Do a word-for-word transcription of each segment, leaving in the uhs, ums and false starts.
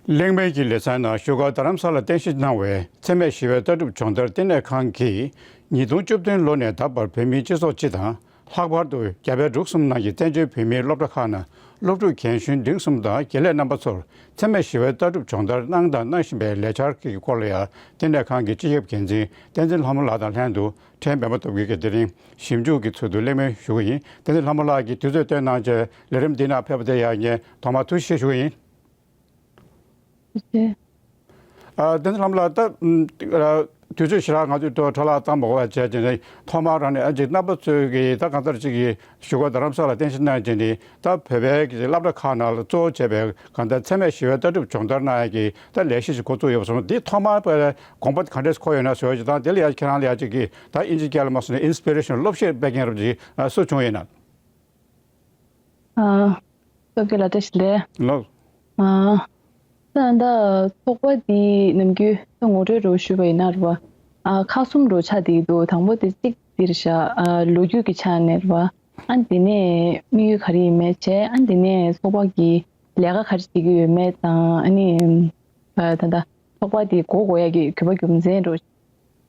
གླེང་མོལ་གྱི་ལེ་ཚན་ནང་བཞུགས་སྒར་རྡ་རམ་ས་ལ་རྟེན་གཞི་གནང་བའི་འཚེ་མེད་ཞི་བའི་ལྟ་གྲུབ་སྦྱོང་བརྡར་བསྟི་གནས་ཁང་གིས་ཉིས་སྟོང་བཅུ་བདུན་ལོ་ནས་ད་བར་བོད་མིའི་སྤྱི་ཚོགས་སྤྱི་དང་། ལྷག་པར་དུ་རྒྱ་བལ་འབྲུག་གསུམ་ནང་གི་བཙན་བྱོལ་བོད་མིའི་སློབ་གྲྭ་ཁག་ནང་སློབ་ཕྲུག་རྒན་གཞོན་འབྲིང་གསུམ་དང་དགེ་ལས་རྣམ་པ་ཚོར་འཚེ་མེད་ཞི་བའི་ལྟ་གྲུབ་སྦྱོང་བརྡར་གནང་དང་གནང་བཞིན་པའི་ལས་འཆར་གྱི་སྐོར་ལ་ཡང་བསྟི་གནས་ཁང་གི་སྤྱི་ཁྱབ་འགན་འཛིན་བསྟན་འཛིན་ལྷ་མོ་ལགས་དང་ལྷན་དུ་ཕྲན་པད་མ་སྟོབས་རྒྱལ་གྱིས་དེ་རིང་ཞིབ་འཇུག་གི་ཚུལ་དུ་གླེང་མོལ་ཞུ་གི་ཡིན། བསྟན་འཛིན་ལྷ་མོ་ལགས་ཀྱིས་དུས་ཚོད་བཏོན་གནང་བྱས་ལས་རིམ་འདི་ནང་ཕེབས་པ་དེ་ཡང་ངས་ཐོག་མར་ཐུགས་རྗེ་ཆེ་ཞུ་གི་ཡིན། ཐུགས་རྗེ་ཆེ། ཨ། བསྟན་འཛིན་ལྷ་མོ་ལགས། ད་ཨ་དུས་ཚོད་ཞེ་དྲག་ང་ཚོས་འཕྲོ་བརླག་བཏང་མ་དགོས་པ་བྱས་བྱས་ནས་ཐོག་མར་རང་ནས་ཨ་ཅིག་རྣམ་པ་ཚོས་ཀྱིས་ད་གང་ལྟར་ཅིག་གིས་བཞུགས་སྒར་རྡ་རམ་ས་ལ་རྟེན་གཞི་གནང་བྱས་ནས་ད་བོད་པའི་གི་སློབ་གྲྭ་ཁག་ནང་ལ་གཙོ་བོ་བྱས་པའི་གང་ལྟར་འཚེ་མེད་ཞི་བའི་ལྟ་གྲུབ་སྦྱོང་བརྡར་གནང་ཡག་གི་ད་ལས་གཞི་ཞིག་འགོ་བཙུགས་ཡོད་པ་སོང་། འདི་ཐོག་མར་དགོངས་པ་ག་འདྲས་འཁོར་ཡོད་ན་ཟེར་བ་ཞིག་དང་། དེ་ལ་ཡང་ཁྱེད་རང་ལ་ཡང་ཅིག་གིས་ད་ཨིན་ཇི་སྐད་ལ་མ་སོང་ན་ཨིན་སི་པི་རེ་ཤན་སློབ་གཤེགས་སྤེལ་མཁན་རབ་ཅིག་སུ་བྱུང་ཡོད་ན། ཨ། སྟོབས་རྒྱལ་ལགས་བཀྲ་ཤིས་བདེ་ལེགས། ལགས། ཨ། ད་ད་ཚོགས་པ་འདི་ནམ་རྒྱུན་ད་ངོ་སྤྲོད་རུ་ཞུས་པ་ཡིན་ན་རེད་བ། ཨ། ཁག་གསུམ་རུ་ཆགས་བསྡད་འདུག་དང་པོ་དེ་གཅིག་འདིར་བཞག་ཨ། ལོ་རྒྱུས་ཀྱི་ཆ་ནས་རེད་བ། ཨ། དེ་ནས་དམིགས་ཡུལ་ག་རེ་ཡིན་མིན་བྱས། ཨ། དེ་ནས་ཚོགས་པ་གི་ལས་ཀ་ག་རེ་བྱེད་ཀྱི་ཡོད་མེད་དང་། ཨ་ནི། ཨ། ད་ད་ཚོགས་པ་འདི་འགོ་འགོ་ཡག་གི་དགོས་པ་རྒྱུ་མཚན་རུ།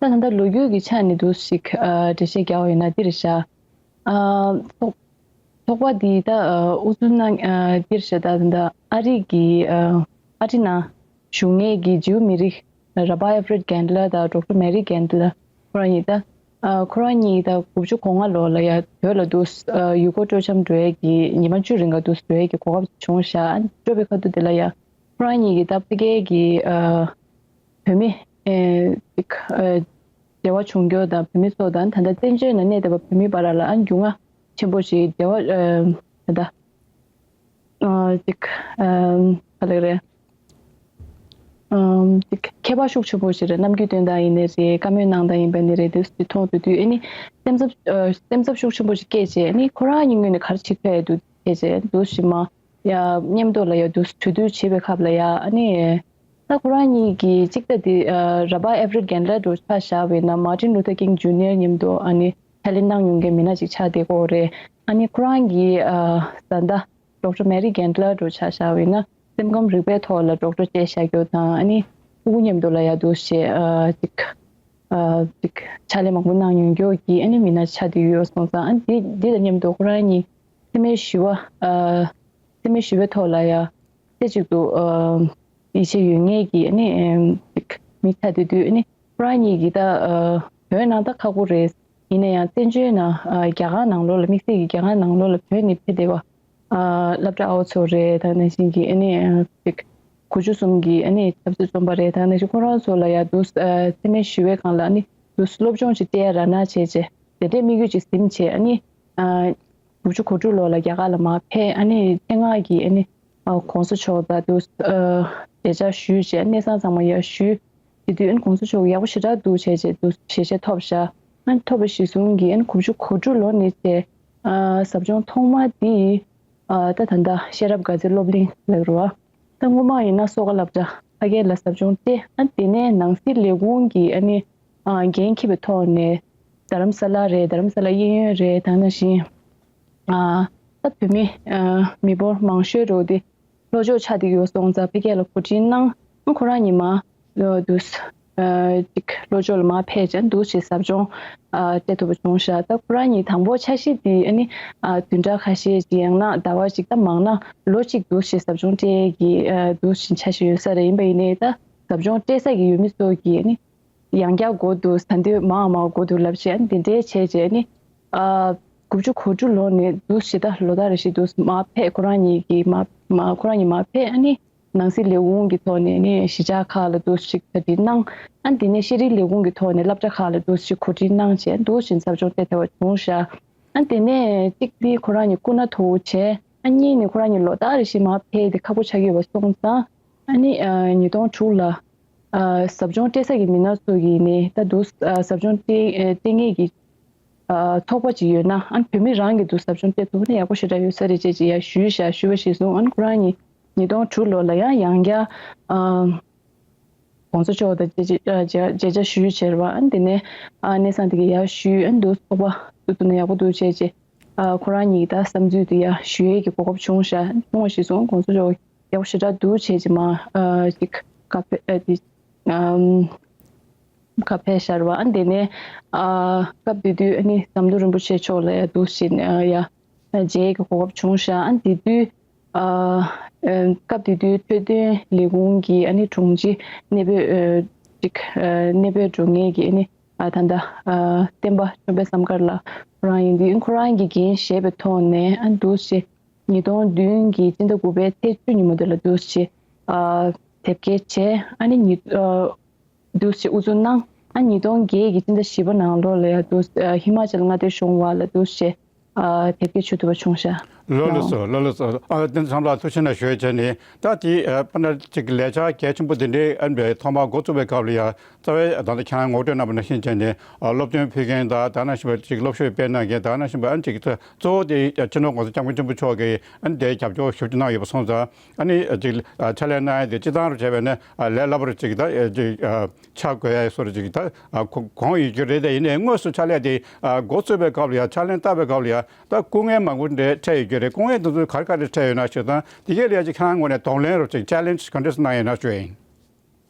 ད་ད་ལྟ་ལོ་རྒྱུས་ཀྱི་ཆ་ནས་འདུག་ཞིག་ཨ། འགྲེལ་བཤད་རྒྱག་པ་ཡིན་ན་འདིར་བཞག་ཨ། ཚོགས་ཚོགས་པ་འདི་ད་ཨ། དབུ་འཛུགས་གནང་ཨ། འདིར་བཞག་ད་ད་ལྟ་ཨ་རི་གི་ཨ། ཨ་རི་ནང་བཞུགས་མཁན་གྱི་ཇིའུ་མི་རིགས་ར་བྷ་ཨེ་ཕ་རེད་གན་ཏི་ལར་དང་ཌོག་ཊར་མེ་རི་གན་ཏི་ལར་ཁོ་རང་གཉིས་ད་ཨ། ཁོ་རང་གཉིས་ད་དགུ་བཅུ་གོ་ལྔ་ལོ་ལ་ཡ་བོད་ལ་འདུག་ཨ། ཡུལ་སྐོར་སྤྲོ་འཆམ་འགྲོ་ཡས་ཀྱི་ཉི་མ་བཅུ་རིང་ག་འདུག་འགྲོ་ཡས་ཀྱི་གོ་སྐབས་བྱུང་ཤག་འགྲོ་བའི་ཁ་ཐུག་དེ་ལ་ཡ། ཁོ་རང་གཉིས་ཀྱིས་ད་ཕ་གིའི་གི་ཨ། བོད་མི་ཨེ། ཅིག་ཨ། འབྲེལ་བ་བྱུང་རྒྱུ་དང་། བོད་མི་ཚོ་དང་ད་ལྟ་བཙན་བྱོལ་ནང་གནས་བསྡད་པ་བོད་མི་བར་ལ་ཨ། རྒྱུས་མངའ་ཆེན་པོ་ཞིག་འབྲེལ་བ་ཨ། ད་ལྟ་ཨ། ཅིག་ཨ། ག་ལེར་རེད། ཨམ། ཅིག་ཁྱད་པར་ཤུགས་ཆེན་པོ་ཞིག་རེད། རྣམ་འགྱུར་སྟོན་སྟངས་ཡིན་ནའི་རེད། བཀའ་མོལ་གནང་སྟངས་ཡིན་པ་ནི་རེད། དེ་ཚོ་མཐོང་དུས་དུས་ཨ་ནི་སེམས་འཚབ་ཨ། སེམས་འཚབ་ཤུགས་ཆེན་པོ་ཞིག་སྐྱེས་བྱས། ཨ་ནི་ཁོ་རང་གཉིས་ངོས་ནས་ག་རེ་བྱེད་ཐུབ་ཡ་འདུག་བྱས་བྱས་འདུག་ཞིག་མ། ཡ། མཉམ་དུ་ལ་ཡ་འདུག་གྲོས་བསྡུར་བྱེད་པའི་སྐབས་ལ་ཡ། ཨ་ནི་ད་ཁོ་རང་གཉིས་ཀྱིས་གཅིག་ད་དེ་ཨ། ར་བྷ་ཨེ་ཕ་རེད་གན་ཏི་ལར་འདྲ་ཆ་བཞག་པ་ཡིན་ན་མར་ཊིན་ལུ་ཐར་ཀིང་ཇུ་ནི་ཡར་མཉམ་དུ་ཨ་ནི་ཕྱག་ལས་གནང་མྱོང་མཁན་མི་སྣ་ཅིག་ཆགས་བསྡད་ཀྱི་ཡོད་རེད། ཨ་ནི་ཁོ་རང་གི་ཨ། བཟའ་ཟླ་ཌོག་ཊར་མེ་རི་གན་ཏི་ལར་འདྲ་ཆ་བཞག་པ་ཡིན་ན་སེམས་ཁམས་རིག་པའི་ཐོག་ལ་ཌོག་ཊར་བྱས་བཞག་རྒྱུ་དང་། ཨ་ནི་ཕྲུ་གུ་མཉམ་དུ་ལ་ཡ་འདུག་བྱས་ཨ། ཅིག་ཨ། ཅིག་ཕྱག་ལས་མང་པོ་གནང་མྱོང་རྒྱུ་གི་ཨ་ནི་མི་སྣ་ཆགས་བསྡད་ཡོད་སོང་ཙང་། ཨ་ནི་འདི་འདི་དང་མཉམ་དུ་ཁོ་རང་གཉིས་འཚེ་མེད་ཞི་བ་ཨ། འཚེ་མེད་ཞི་བའི་ཐོག་ལ་ཡ་རྩེ་གཅིག་ཏུ་ཨ། ཡིད་ཆེས་ཡོད་མཁན་གྱི་ཨ་ནི་ཨམ། ཅིག་མི་ཆགས་བསྡད་དུས། ཨ་ནི་ཁོ་རང་གཉིས་ཀྱིས་ད་ཨ། བོད་ནང་ད་ཁག་པོ་རེད། ཡིན་ན་ཡང་བཙན་བྱོལ་ནང་ཨ། རྒྱ་གར་ནང་ལོགས་ལ། དམིགས་བསལ་གྱི་རྒྱ་གར་ནང་ལོགས་ལ་བོད་ནས་ཕེབས་བསྡད་པ་ཨ། སློབ་གྲྭ་ཨའོ་ཚོ་རེད། ད་ནང་བཞིན་གྱི་ཨ་ནི་ཨ། ཅིག་དགུ་བཅུ་གསུམ་གྱི་ཨ་ནི་ཆབ་སྲིད་བཙོན་པ་རེད། ད་ནང་བཞིན་ཁོ་རང་ཚོ་ལ་ཡ་འདུག་ཨ། འཚེ་མེད་ཞི་བའི་སྒང་ལ་ཨ་ནི་འདུག་སློབ་སྦྱོང་ཅིག་སྤྲད་ཡ་རག་ན་བྱས་བྱས། དེ་འདྲའི་དམིགས་ཡུལ་ཅིག་ཟིན་བྱས། ཨ་ནི་ཨ། དགུ་བཅུ་གོ་དྲུག་ལོ་ལ་རྒྱ་གར་ལ་མར་ཕེབས། ཨ་ནི་ཆེད་མངགས་ཀྱིས་ཨ་ནི་ཨ། གོང་ས་མཆོག་དང་འདུག་ཨ། མཇལ་བཅར་ཞུས་བྱས། གནས་ཚང་ཚང་མ་ཡར་ཞུས། དེ་དུས་ཨ་ནི་གོང་ས་མཆོག་ཡག་པོ་ཞེ་དྲག་འདུག་བྱས་བྱས་འདུག་ཞལ་བཞེས་ཐོབ་ཤག་ཨ་ནི་ཐོབ་པ་གཞིར་བཟུང་གིས་ཨ་ནི་དགུ་བཅུ་གོ་དྲུག་ལོ་ནས་བྱས་ཨ། ཟབ་སྦྱོང་ཐོག་མ་འདི་ཨ། ད་ད་ལྟ་ཤེས་རབ་དགའ་ཚལ་སློབ་གླིང་ལབ་རེད་བ། ད་སྔོན་མ་ཡིན་ན་གསོལ་ཁ་སློབ་གྲྭ་ཕ་གི་ལ་ཟབ་སྦྱོང་སྤྲད། ཨ། དེ་ནས་ནང་སྲིད་ལས་ཁུངས་ཀྱི་ཨ་ནི་ཨ། འགན་འཁྱེར་བའི་ཐོག་ནས་རྡ་རམ་ས་ལ་རེད། རྡ་རམ་ས་ལ་གཡས་གཡོན་རེད། ད་ནང་བཞིན་ཨ། ད་བོད་མི་ཨ། མི་འབོར་མང་ཤོས་རུ་དེ་ལྷོ་ཕྱོགས་ཆགས་བསྡད་ཡོད་སོང་ཙང་ཕ་གི་ལ་གོ་སྒྲིག་གནང་། ཨ། ཁོ་རང་གཉིས་མར་འདུག་ཅིག་ལྷོ་ཕྱོགས་ལ་མར་ཕེབས་བྱས་འདུག་ཅིག་ཟབ་སྦྱོང་ཨ། སྤྲད་ཐུབ་པ་བྱུང་ཤག་ད་ཁོ་རང་གཉིས་དང་པོ་འཆར་གཞི་འདི་ཨ་ནི་ཨ། བདུན་ཕྲག་ཁ་ཤས་ཅིག་ཡང་ན་ཟླ་བ་གཅིག་ད་མང་ན་ལོ་གཅིག་འདུག་ཅིག་ཟབ་སྦྱོང་སྤྲད་ཀྱི་ཨ། འདུག་ཅིག་འཆར་གཞི་ཡོད་ས་རེད། ཡིན་པ་ཡིན་ནའི་ད་ཟབ་སྦྱོང་སྤྲད་ས་གི་ཡུལ་མི་ཚོ་གིས་ཨ་ནི་ཡང་བསྐྱར་དགོས་འདུག་ད་འདི་མང་མང་དགོས་འདུག་ལབ་བྱས། ཨ་ནི་འདི་འདྲའི་བྱས་བྱས་ཨ་ནི་ཨ། དགུ་བཅུ་གོ་དྲུག་ལོ་ནས་འདུག་ཅིག་ད་ལོ་ལྟར་རེ་བཞིན་འདུག་མར་ཕེབས། ཁོ་རང་གཉིས་ཀྱིས་མར་མར་ཁོ་རང་གཉིས་མར་ཕེབས། ཨ་ནི་ནང་སྲིད་ལས་ཁུངས་ཀྱི་ཐོག་ནས་ནི་གཞིས་ཆགས་ཁག་ལ་འདུག་ཅིག་གྲ་སྒྲིག་གནང་། ཨ་ནི་དེ་ནས་ཤེས་རིག་ལས་ཁུངས་ཀྱི་ཐོག་ནས་སློབ་གྲྭ་ཁག་ལ་འདུག་ཅིག་གོ་སྒྲིག་གནང་བྱས་འདུག་ཅིག་ཟབ་སྦྱོང་སྤྲད་ཐུབ་པ་བྱུང་ཤག་ཨ་ནི་དེ་ནས་གཅིག་འདི་ཁོ་རང་གཉིས་སྐུ་ན་མཐོ་བོ་བྱས། ཨ་གཉིས་ནི་ཁོ་རང་གཉིས་ལོ་ལྟར་རེ་བཞིན་མར་ཕེབས་དེ་ཁག་པོ་ཆགས་ཀྱི་ཡོད་པ་སོང་ཙང་། ཨ་ནི་ཨ་ཉིས་སྟོང་དྲུག་ལ་ཨ་ཟབ་སྦྱོང་སྤྲད་ས་གི་མི་སྣ་ཚོ་ཡིན་ནའི་ད་འདུག་ཨ་ཟབ་སྦྱོང་སྤྲད་ཨ་སྤྲད་མཁན་གྱི་ཨ་ཚོགས་པ་ཅིག་ཡོད་ན། ཨ་ནི་བོད་མི་རང་གིས་འདུག་ཟབ་སྦྱོང་སྤྲད་ཐུབ་ན་ཡག་པོ་ཞེ་དྲག་ཡོད་ས་རེད་ཅེས་ཅིག་ཡར་ཞུས་ཤག་ཞུས་པ་གཞིར་བཟུང་ཨ་ནི་ཁོ་རང་གཉིས་ཉིས་སྟོང་དྲུག་ལོ་ལ་ཡང་ཡང་བསྐྱར་ཨ་གོང་ས་མཆོག་དང་མཇལ་མཇལ་མཇལ་བཅར་ཞུས་བྱས་རེད་བ། ཨ་ནི་དེ་ནས་ཨ་གནས་ཚང་དེ་ག་ཡར་ཞུས། ཨ་ནི་འདུག་ཚོགས་པ་བཙུགས་ཐུབ་ན་ཡག་པོ་འདུག་ཅེས་ཅིག་ཨ་ཁོ་རང་གཉིས་ད་བསམ་ཚུལ་དེ་ཡར་ཞུ་ཡས་ཀྱི་གོ་སྐབས་བྱུང་ཤག་བྱུང་བ་གཞིར་བཟུང་གོང་ས་མཆོག་ ཡག་པོ་ཞེ་དྲག་འདུག་བྱས་ཅིག་མ་ཨ་ཅིག་ཁ་ཕེ་ཨ་དེ་ཨམ་ཁ་ཕེ་ཤར་བ། ཨ་དེ་ནས་ཨ་སྐབས་དེ་དུས་ཨ་ནི་ཟམ་གདོང་རིན་པོ་ཆེ་མཆོག་ལ་ཡ་འདུག་བྱས་ཨ་ཡ་མཇལ་གྱི་གོ་སྐབས་བྱུང་ཤག་ཨ་དེ་དུས་ཨ་ཨ་སྐབས་དེ་དུས་འཕྲོད་བསྟེན་ལས་ཁུངས་ཀྱི་ཨ་ནི་དྲུང་ཆེ་གནས་སྤོས་ཨ་ཅིག་ཨ་གནས་སྤོས་འགྲོ་མཁན་གྱི་ཨ་ནི་ཨ་ད་ལྟ་ཨ་བསྟན་པ་ཆོས་འཕེལ་བསམ་དཀར་ལགས་ཁོ་རང་ཡིན་དུས། ཁོ་རང་གིས་འགན་བཞེས་པའི་ཐོག་ནས་ཨ་འདུག་སེ་ཉིས་སྟོང་བདུན་གྱི་སྤྱི་ཟླ་དགུ་པའི་ཚེས་བཅུ་ཉིན་མོ་དེ་ལ་འདུག་སེ་ཨ་དེབ་སྐྱེལ་བྱས། ཨ་ནི་ཉིས་ཨ་འདུག་སེ་དབུ་འཛུགས་གནང་། ཨ་ཉིས་སྟོང་བརྒྱད་ཀྱི་སྤྱི་ཟླ་བཞི་པ་ནང་ལོགས་ལ་ཡ་འདུག་ཨ་ཧི་མ་ཅལ་མངའ་སྡེ་གཞུང་བ་ལ་འདུག་སེ་ཨ་དེབ་སྐྱེལ་ཞུ་ཐུབ་པ་བྱུང་ཤག་ལགས་ལགས་སོ། ལགས་ལགས་སོ། ཨ་དེ་ཚང་མ་ལ་ཐུགས་རྗེ་གནང་ཞུ་ཡས་བྱས་ནས། ད་དེ་ཨ་དཔེར་ན་ཅིག་ལས་འཆར་གལ་ཆེན་པོ་དེ་འདྲའི་ཨ་ནི་ཐོག་མར་འགོ་བཙུགས་པའི་སྐབས་ལ་ཡ། རྩ་བའི་ད་ལྟ་ཁྱེད་རང་ངོ་སྤྲོད་གནང་བ་ནང་བཞིན་བྱས་ནས་ཨ་སློབ་སྟོན་ཕུལ་མཁན་དང་། ད་ནང་བཞིན་པ་ཅིག་སློབ་ཤོག་སྤེལ་གནང་མཁན། ད་ནང་བཞིན་པ་ཨ་ནི་ཅིག་གཙོ་བོ་དེ་སྤྱི་ནོར་༸གོང་ས་༸སྐྱབས་མགོན་ཆེན་པོ་མཆོག་གིས་ཨ་ནི་དེའི་རྒྱབ་སྐྱོར་ཞེ་པོ་ཅིག་གནང་ཡོད་པ་སོང་ཙང་། ཨ་ནི་ཅིག་ཕྱག་ལས་གནང་ཡ་དེ་སྤྱིར་བཏང་རུ་བྱས་པ་ཡིན་ན་ལས་སླ་པོ་རུ་ཅིག་ད་ཅིག་ཆགས་དགོས་ཡ་སོགས་རུ་ཅིག་ད་གོ་གོ་ཡོད་རྒྱུ་རེད། དེ་ཡིན་ནའི་དངོས་སུ་ཕྱག་ལས་དེ་འགོ་བཙུགས་པའི་སྐབས་ལ་ཡ། ཕྱག་ལེན་བཏབ་པའི་སྐབས་ལ་ཡ། ད་སྐུ་ངལ་མང་པོ་འདྲ་འཕྲད་ཡོད་རྒྱུ་རེད། སྐུ་ངལ་དེ་ཚོ་ག་རེ་ག་རེ་འཕྲད་ཡོད་ན་ཞུ་དང་། དེ་གས་ལ་ཡ་ཅིག་ཁྱེད་རང་ངོས་ནས་གདོང་ལེན་རུ་ཅིག་ཆེ་ལེན་ཇི་ག་འདྲས་སེ་གནང་ཡོད་ན་ཞུ་ཡིན།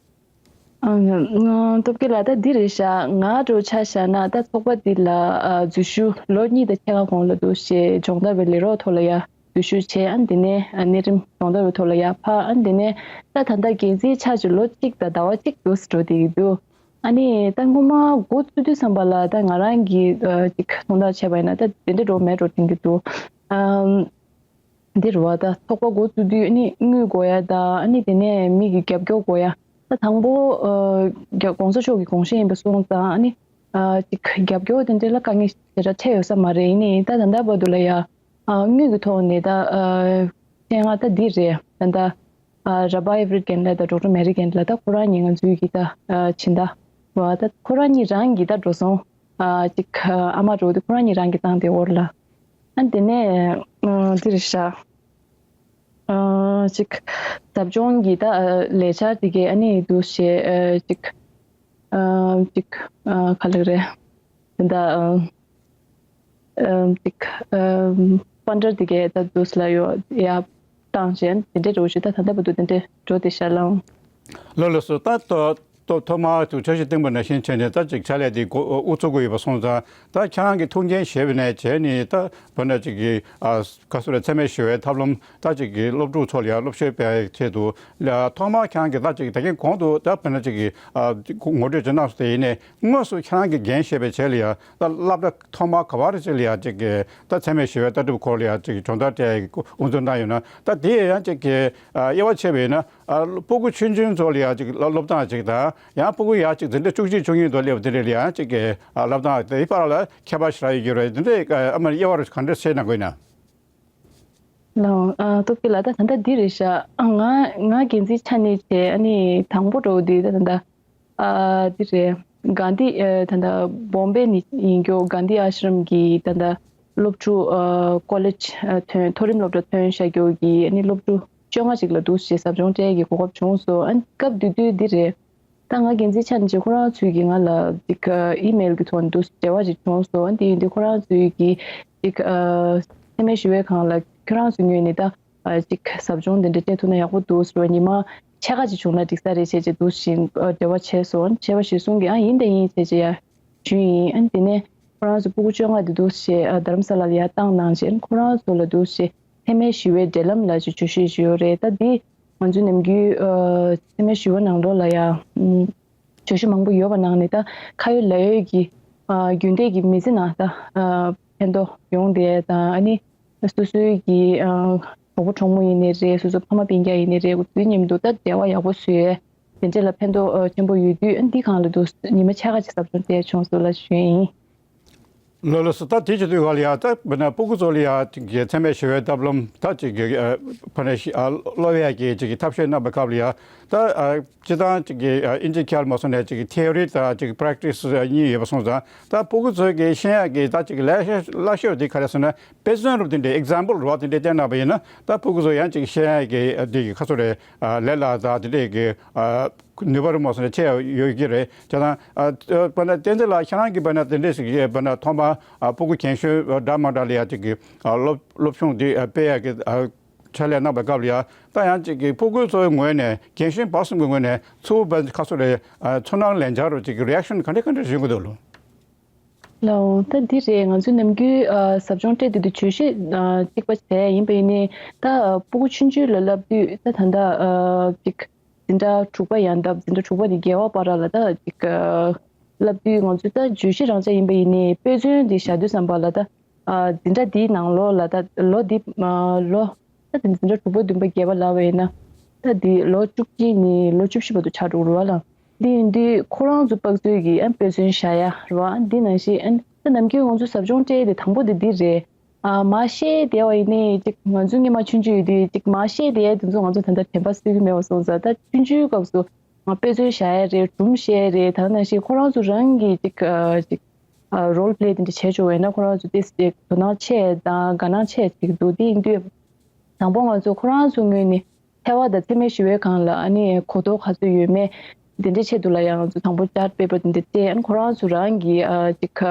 ཨ་ཨ་སྟོབས་རྒྱལ་ལགས། ད་འདི་རེད་ཤག་ང་འདྲ་བོ་ཆ་བཞག་ན་ད་ཚོགས་པ་འདི་ལ་ཨ་འཛུལ་ཞུགས་ལོ་གཉིས་དང་ཕྱེད་ཀ་གོང་ལ་འདུག་སེ་སྦྱོང་བརྡར་བའི་ལས་རོགས་ཐོག་ལ་ཡ་འཛུལ་ཞུགས་བྱས། ཨ་འདི་ནས་ཨ་གནས་རིམ་སྦྱོང་བརྡར་བའི་ཐོག་ལ་ཡ་ཕར། ཨ་འདི་ནས་ད་ད་ལྟ་འགན་འཛིན་ཆགས་ཀྱི་ལོ་གཅིག་དང་ཟླ་བ་གཅིག་འདུག་སེ་འགྲོ་བསྡད་ཀྱི་འདུག་ཨ་ནི་ད་སྔོན་མ་འགོ་བཙུགས་དུས་ཙམ་པ་ལ་ད་ང་རང་གིས་ཨ་ཅིག་མཐོང་ཐག་བྱས་པ་ཡིན་ན་ད་དེ་འདྲ་འདྲ་བོ་མེད་འགྲོ་དྲན་གྱི་འདུག་ཨམ། འདི་རུ་བ་ད་ཚོགས་པ་འགོ་བཙུགས་དུས་ཨ་ནི་དངུལ་དགོས་ཡ་ད། ཨ་ནི་དེ་ནས་མི་གི་རྒྱབ་སྐྱོར་དགོས་ཡ། ད་དང་པོ་ཨ་རྒྱ་༸གོང་ས་མཆོག་གི་དགོངས་བཞེད་ཡིན་པ་སོང་ཙང་། ཨ་ནི་ཨ་ཅིག་རྒྱབ་སྐྱོར་དེ་འདྲ་ལ་དཀའ་ངལ་ཞེ་དྲག་འཕྲད་ཡོད་ས་མ་རེད། ཡིན་ནའི་ད་ད་ལྟ་བར་དུ་ལ་ཡ་ཨ་དངུལ་གི་ཐོག་ནས་ད་ཨ་ཆེད་མངགས་ད་འདི་རེད། ད་ད་ཨ་ར་བྷ་ཨེ་བྷི་རི་ཀེན་ལ་དང་ཌོག་ཊར་མེ་རི་ཀེན་ལ་ད་ཁོ་རང་གཉིས་ང་ཚོའི་གི་ད་ཨ་སྦྱིན་བདག་རེད་བ། ད་ཁོ་རང་གཉིས་རང་གི་ད་འགྲོ་སོང་ཨ་ཅིག་ཨ་མ་འགྲོ་དུས་ཁོ་རང་གཉིས་རང་གི་བཏང་དེ་འོར་ལ། ཨ་དེ་ནས་ཨ་འདི་རེད་ཤག་ཨ་ཅིག་ཟབ་སྦྱོང་གི་ད་ཨ་ལས་འཆར་དེ་གའི་ཨ་ནི་འདུག་སེ་ཨ་ཅིག་ཨ་ཅིག་ཨ་ག་ལེར་རེད། ད་ཨ་ཨ་ཅིག་ཨ་ཕན་ཌར་དེ་གའི་ད་འདུག་སེ་ལ་ཡོ་ཡ་བཏང་བྱས་དེ་འདྲའི་འགྲོ་བཞིན། ད་ད་ལྟ་བར་དུ་དེ་འདྲའི་འགྲོ་བསྡད་ཤག་ལགས། ལགས་ལགས་སོ། ད་ཐོག་ཐོག་མར་དུ་འཆར་གཞི་བཏིང་པ་ནང་བཞིན་བྱས་ནས་ད་ཅིག་ཕྱག་ལས་དེ་འགོ་དབུ་ཚུགས་དགོས་ཡོད་པ་སོང་ཙང་། ད་ཁྱེད་རང་གིས་ཐུགས་འགན་བཞེས་པ་ནས་བྱས་ནས། ད་བར་ན་ཅིག་གི་ཨ་ག་སོ་རེ་འཚེ་མེད་ཞི་བའི་ཐབས་ལམ་ད་ཅིག་གི་སློབ་ཕྲུག་ཚོ་ལ་ཡང་སློབ་ཤེས་སྤེལ་ཡའི་ཆེད་དུ་ལ་ཐོག་མར་ཁྱེད་རང་གིས་ད་ཅིག་ད་གིན་གོང་དུ་ད་བར་ན་ཅིག་གི་ཨ་ངོ་སྤྲོད་ཅིག་གནང་སོང་། དེ་ཡིན་ནའི་དངོས་སུ་ཁྱེད་རང་གིས་འགན་བཞེས་པའི་རྗེས་ལ་ཡང་ད་སློབ་གྲྭ་ཐོག་མར་ག་བ་རེ་ཅིག་ལ་ཡང་ཅིག་གི་ད་འཚེ་མེད་ཞི་བའི་ལྟ་གྲུབ་སྐོར་ལ་ཡང་ཅིག་སྦྱོང་བརྡར་སྤྲད་དབུ་འཛུགས་གནང་ཡོད་ན། ད་དེ་ཡང་ཅིག་གི་ཨ་དབྱེ་བ་ཕྱེ་བ་ཡིན་ན། ཨ་སྤུ་གུ་ཆུང་ཆུང་ཚོ་ལ་ཡང་ཅིག་སློབ་སློབ་སྟངས་ཅིག་དང་། ཡང་སྤུ་གུ་ཡང་ཅིག་འཛིན་གྲྭ་བཅུ་གཅིག་བཅུ་གཉིས་དུ་སླེབས་པ་དེ་འདྲ་ལ་ཡང་ཅིག་གི་ཨ་སློབ་སྟངས་དེའི་བར་ལ་ཁྱད་པར་ཞེ་དྲག་ཡོད་ཀྱི་རེད། དེ་འདྲའི་ཨ་མ་དབྱེ་བ་རུ་གང་འདྲ་ཕྱེ་གནང་དགོས་ན། ལགས། ཨ་སྟོབས་རྒྱལ་ལགས། ད་ད་ལྟ་འདི་རེད་ཤག་ཨ་ང་ང་འགན་འཛིན་ཆགས་ནས་བྱས། ཨ་ནི་དང་པོ་འགྲོ་འདི་ད་ད་ད་ཨ་འདི་རེད། གྷན་དྷི་ཨ་ད་ད་བོམ་བེ་ནས་ཡིན་རྒྱུ་གྷན་དྷི་ཨ་ཤྲམ་གྱི་ད་ད་སློབ་ཕྲུག་ཨ་ཀོ་ལེཇ་ཨ་ཐོན། མཐོ་རིམ་སློབ་གྲྭ་ཐོན་བཞག་རྒྱུ་གི་ཨ་ནི་སློབ་ཕྲུག་བཅོ་ལྔ་ཅིག་ལ་འདུག་སེ་བྱས་ཟབ་སྦྱོང་སྤྲད་ཀྱི་གོ་སྐབས་བྱུང་སོང་། ཨ་ནི་སྐབས་དེ་དུས་འདི་རེད། ད་ང་འགན་འཛིན་ཆགས་ནས་ཅིག་ཁོ་རང་ཚོས་ཀྱིས་ང་ལ་ཅིག་ཨི་མེལ་གྱི་ཐོག་ནས་འདུག་སེ་འབྲེལ་བ་ཅིག་བྱུང་སོང་། ཨ་ནི་དེ་ཡིན་དུས་ཁོ་རང་ཚོས་ཀྱིས་ཅིག་ཨ་འཚེ་མེད་ཞི་བའི་སྒང་ལ་ཁྱོད་རང་ཚོ་ངོས་ནས་ད་ཨ་ཅིག་ཟབ་སྦྱོང་འདི་འདྲ་སྤྲད་ཐུབ་ན་ཡག་པོ་འདུག་ཟེར་བ། ཉི་མ་ཕྱེད་ཀ་ཅིག་བྱུང་ན་འགྲིག་ས་རེད་བྱས་བྱས་འདུག་སེ་ཨ་འབྲེལ་བ་བྱས་སོང་། བྱས་པ་གཞིར་བཟུང་གིས་ཨ་ཡིན་ད་ཡིན་བྱས་བྱས་ཡ་ཞུས་ཡིན། ཨ་ནི་དེ་ནས་ཁོ་རང་ཚོ་སྤུ་གུ་བཅོ་ལྔ་དེ་འདུག་སེ་ཨ་རྡ་རམ་ས་ལ་ལ་ཡར་བཏང་གནང་བྱས། ཁོ་རང་ཚོ་ལ་འདུག་སེ་འཚེ་མེད་ཞི་བའི་འབྲེལ་ལམ་ལ་ཅིག་བརྗོད་གཞི་ཅིག་ཡོད་རེད། ད་འདི་ང་ཚོའི་ནམ་རྒྱུན་ཨ་འཚེ་མེད་ཞི་བའི་ནང་ལོགས་ལ་ཡ་ཨམ་བརྗོད་གཞི་མང་པོ་ཡོད་པ་ནང་ནས་ད་ཁ་ཡོད་ལག་ཡོད་ཀྱི་ཨ་རྒྱུན་ལྡན་གྱི་མི་ཚེ་ནང་ད་ཨ་ཕན་ཐོགས་ཡོང་བསྡད་དང་། ཨ་ནི་སོ་སོའི་གི་ཨ་གྲོགས་པོ་གྲོགས་མོ་ཡིན་ནའི་རེད། སོ་སོ་ཕ་མ་སྤུན་ཀྱག་ཡིན་ནའི་རེད། དེ་མཉམ་དུ་ད་འབྲེལ་བ་ཡག་པོ་བཟོས། དེ་འདྲ་ལ་ཕན་ཐོགས་ཨ་ཆེན་པོ་ཡོད་དུས། ཨ་འདི་སྒང་ལ་འདུག་ཉི་མ་ཕྱེད་ཀ་ཅིག་ཟབ་སྦྱོང་སྤྲད་བྱུང་སོང་ལ་ཞུས་ཡིན། ལགས་ལགས་སོ། ད་དེ་བྱེད་དུས་སྒང་ལ་ཡ་ད་བྱས་ན་སྤུ་གུ་ཚོ་ལ་ཡ་ཅིག་གི་འཚེ་མེད་ཞི་བའི་ཐབས་ལམ་ད་ཅིག་གི་ཨ་བྱས་ན་ཞི་ཨ་སློབ་ཡ་གི་ཅིག་གི་ཐབས་ཤེས་གནང་བའི་སྐབས་ལ་ཡ། ད་ཨ་སྤྱིར་བཏང་ཅིག་གི་ཨ་ཨིན་ཇི་སྐད་ལ་མ་སོང་ནས་ཅིག་གི་ཐེའོ་རི་དང་ཅིག་པེ་རེག་ཊི་སི་གཉིས་ཡོད་པ་སོང་ཙང་། ད་སྤུ་གུ་ཚོ་གི་ཤེས་ཡ་གི་ད་ཅིག་ལས་སླ་ཤོས་དེ་ག་རེ་ཟེར་ན། དཔེ་མཚོན་རུ་དེ་འདྲའི་ཨེག་ཛམ་པལ་རུ་བ་དེ་འདྲའི་བསྟན་གནང་བ་ཡིན་ན། ད་སྤུ་གུ་ཚོ་ཡང་ཅིག་ཤེས་ཡ་གི་ཨ་དེ་གི་ཁ་སོ་རེ་ཨ་ལས་སླ་དང་དེ་འདྲའི་གི་ཨ་ནུས་པ་རུ་མ་སོང་ནས་ཆེ་ཡོད་ཀྱི་རེད། བྱས་ཙང་ཨ་བྱས་ན་ཏན་ཏན་ལ་ཁྱེད་རང་གིས་བྱས་ན་དེ་འདྲས་ཞིག་བྱས་ན་ཐོག་མར་ཨ་སྤུ་གུ་རྒན་གཞོན་འདྲ་མ་འདྲ་ལ་ཡ་ཅིག་གི་ཨ་སློབ་སློབ་སྦྱོང་དེ་ཨ་སྤེལ་ཡ་གི་ཨ་ ཕྱག་ལས་གནང་བའི་སྐབས་ལ་ཡ། ད་ཡང་ཅིག་གི་སྤུ་གུ་ཚོའི་ངོས་ནས། རྒན་གཞོན་བར་གསུམ་གྱི་ངོས་ནས་ཚུར་བ་ཁ་སོ་རེ་ཚོར་སྣང་ལེན་བྱ་རུ་ཅིག་གི་རི་ཨེག་ཤན་ག་འདྲ་ག་འདྲ་བྱུང་གི་འདུག་ལོ། ལའོ། ད་འདི་རེད། ང་ཚོའི་ནམ་རྒྱུན་ཨ་ཟབ་སྦྱོང་སྤྲད་དུས་དུ་བརྗོད་གཞི་ཨ་གཅིག་པ་བྱས་ཡིན་པ་ཡིན་ནའི། ད་ཨ་སྤུ་གུ་ཆུང་ཆུང་ལ་བསླབ་དུས། ད་ད་ལྟ་ཨ་ཅིག་འཛིན་གྲྭ་དྲུག་པ་ཡན་འདབ། འཛིན་གྲྭ་དྲུག་པ་ནས་བརྒྱད་པ་བར་ལ་ད་ཅིག་ཨ་བསླབ་དུས། ང་ཚོས་ད་བརྗོད་གཞི་རང་ཆ་ཡིན་པ་ཡིན་ནའི། དཔེ་མཚོན་འདི་བཞག་དུས་ཙམ་པ་ལ། ད་ཨ་འཛིན་གྲྭ་འདིའི་ནང་ལོགས་ལ། ད་ལོ་འདི་ཨ་ལོ་ད་འཛིན་གྲྭ་དྲུག་པ་བདུན་པ་བརྒྱད་པ་ལབ་པ་ཡིན་ན། ད་འདི་ལོ་བཅུ་གཅིག་ནས་ལོ་བཅུ་བཞི་བར་དུ་ཆགས་འགྲོ་གི་རེད་བ་ལ། འདི་ཡིན་དུས་ཁོ་རང་ཚོ་དཔག་ཚོད་ཀྱི་ཨ་དཔེ་མཚོན་བཞག་ཡ་རེད་བ། འདི་ནང་བཞིན་ཨ་ད་ནམ་རྒྱུན་ང་ཚོ་ཟབ་སྦྱོང་སྤྲད་དེ་དང་པོ་དེ་འདི་རེད། ཨ་མར་བཤད་བསྡད་པ་ཡིན་ནའི། ཅིག་ང་ཚོ་སྔོན་མ་ཆུང་ཆུང་ཡོད་དུས་ཅིག་མར་བཤད་བསྡད་ཡ་དེ་ཚོ་ང་ཚོ་ད་ལྟ་དྲན་པ་གསོས་ཀྱི་མེད་པ་སོང་ཙང་། ད་ཆུང་ཆུང་སྐབས་སུ་ང་དཔེ་མཚོན་བཞག་ཡ་རེད། སྒྲུང་བཤད་རེད། ད་ནང་བཞིན་ཁོ་རང་ཚོ་རང་གིས་ཅིག་ཨ་ཅིག་ཨ་རོལ་པི་ལེ་དེ་འདྲ་བྱས་བྱུང་བས་ན། ཁོ་རང་ཚོ་ཏོག་ཙམ་དོ་སྣང་ཆེ་དང་དགའ་སྣང་ཆེ་ཅིག་འདུག་དེ་ཡིན་དུས་དང་པོ་ང་ཚོ་ཁོ་རང་ཚོ་ངོས་ནས་ཐལ་བ་དང་ཚད་མའི་ཞི་བའི་སྒང་ལ་ཨ་ནི་གོ་རྟོགས་ག་ཚོད་ཡོད་མེད་དེ་འདྲའི་ཆེད་དུ་ལ་ཡང་། ང་ཚོ་དང་པོ་ཅར་ཊི་པེ་པར་དེ་འདྲ་སྤྲད། ཨ་ནི་ཁོ་རང་ཚོ་རང་གིས་ཨ་ཅིག་ག་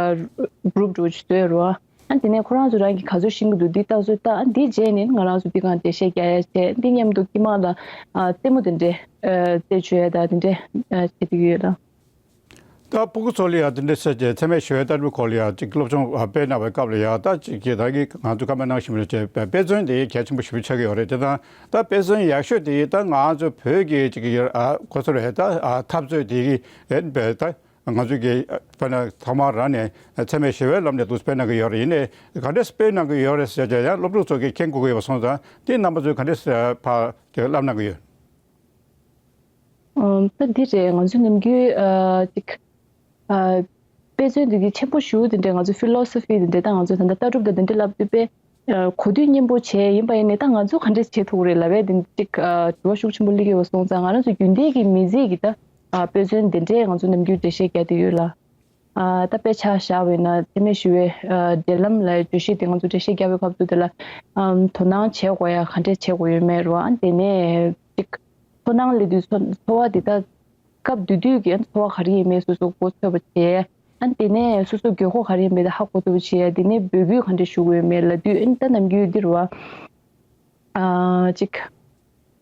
གུ་རུབ་འདྲ་བོ་ཅིག་བཟོས་རོ། ཨ་ནི་དེ་ནས་ཁོ་རང་ཚོ་རང་གིས་ག་ཚོད་ཤེས་ཀྱི་འདུག་འདི་ལྟ་ཚོད་ལྟ། ཨ་ནི་འདི་རྗེས་ནས་ང་རང་ཚོ་འདི་སྒང་འགྲེལ་བཤད་རྒྱག་ཡ་བྱས། འདི་མཉམ་དུ་དཀྱིལ་མ་ལ་ཨ་རྩེད་མོ་དེ་འདྲའི་ཨ་རྩེད་བཅུག་ཡ་དང་དེ་འདྲའི་ཨ་བྱེད་ཀྱི་ཡོད་ལ། ད་སྤུ་གུ་ཚོ་ལ་ཡང་དེ་འདྲའི་ཟེར་གྱི་ཚད་མའི་ཞི་བའི་ལྟ་གྲུབ་སྐོར་ལ་ཡང་ཅིག་སློབ་སྦྱོང་ཨ་སྤེལ་གནང་བའི་སྐབས་ལ་ཡང་། ད་ཅིག་གི་ད་གི་ང་ཚོ་བཀའ་མོལ་གནང་བཞིན་པ་བྱས་པའི་དཔེ་མཚོན་དེ་གལ་ཆེན་པོ་ཞེ་པོ་ཆགས་ཀྱི་ཡོད་རེད། དེ་དང་ད་དཔེ་མཚོན་ཡག་ཤོས་དེ་ད་ང་ཚོ་བོད་ཀྱི་ཅིག་གི་ཨ་གོ་སོང་རེད། ད་ཨ་འཐབ་རྩོད་དེ་གི་ཨེ་ད་ང་ཚོ་གི་དཔེར་ན་ཐོག་མར་རང་ནས་ཚད་མའི་ཞི་བའི་ལམ་ནས་འདུག་སྤེལ་གནང་གི་ཡོད་རེད། ཡིན་ནའི་ག་འདྲས་སྤེལ་གནང་གི་ཡོད་རེད་ཟེར་གྱི་ཡང་སློབ་ཕྲུག་ཚོ་གིས་མཁྱེན་དགོས་ཀྱི་ཡོད་པ་སོང་ཙང་། དེ་རྣམ་པ་ཚོས་ག་འདྲས་ཕར་ལབ་གནང་གི་ཡོད། ཨམ། ད་འདི་རེད། ང་ཚོ་ནམ་རྒྱུན་ཨ་ཅིག་ཨ་དཔེ་མཚོན་འདི་གི་ཆེན་པོ་ཞེ་པོ་དེ་འདྲས། ང་ཚོ་ཕི་ལོ་སོ་ཕི་དེ་འདྲས། ད་ང་ཚོ་ད་ལྟ་ལྟ་གྲུབ་དང་དེ་འདྲས་ལབ་དུས་དཔེ་ཨ་གོ་དུས་སྙན་པོ་བྱས་ཡིན་པ་ཡིན་ནའི། ད་ང་ཚོ་ག་འདྲས་བྱེད་ཐུབ་རེད་ལབ་པའི་དེ་ཅིག་ཨ་དྲི་བ་ཤུགས་ཆེན་པོ་སླེབས་ཀྱི་ཡོད་པ་སོང་ཙང་། ང་རང་ཚོ་རྒྱུན་ལྡན་གྱི་མི་ཚེ་གི་ད་ཨ་དཔེ་མཚོན་དེ་འདྲས་ང་ཚོ་ནམ་རྒྱུན་འགྲེལ་བཤད་རྒྱག་བསྡད་ཡོད་ལ། ཨ་ད་དཔེ་ཆ་བཞག་པ་ཡིན་ན། ཚད་མའི་ཞི་བའི་ཨ་འབྲེལ་ལམ་ལ་བརྗོད་གཞི་དེ་ང་ཚོ་འགྲེལ་བཤད་རྒྱག་པའི་སྐབས་སུ་དེ་ལ་ཨམ་དོ་སྣང་བྱེད་དགོས་ཡ་ག་འདྲས་བྱེད་དགོས་ཡོད་མེད་རེད་བ། ཨ་དེ་ནས་ཅིག་ཚོར་སྣང་སླེབས་དུས་ཚོར་ཚོར་བ་དེ་ད་སྐབས་དེ་དུས་ཀྱི་ཚོར་བ་ག་རེ་ཡིན་མེད་སོ་སོ་གོ་ཆོད་པ་བྱས། ཨ་དེ་ནས་སོ་སོ་དགོས་མཁོ་ག་རེ་ཡིན་མེད་དེ་ཧ་གོ་ཐུབ་པ་བྱས། དེ་ནས་འབོད་སྐུལ་ག་འདྲས་ཞུ་དགོས་ཡོད་མེད་ལབ་དུས། ཨ་ད་ནམ་རྒྱུན་འདི་རེད་བ། ཨ་ཅིག་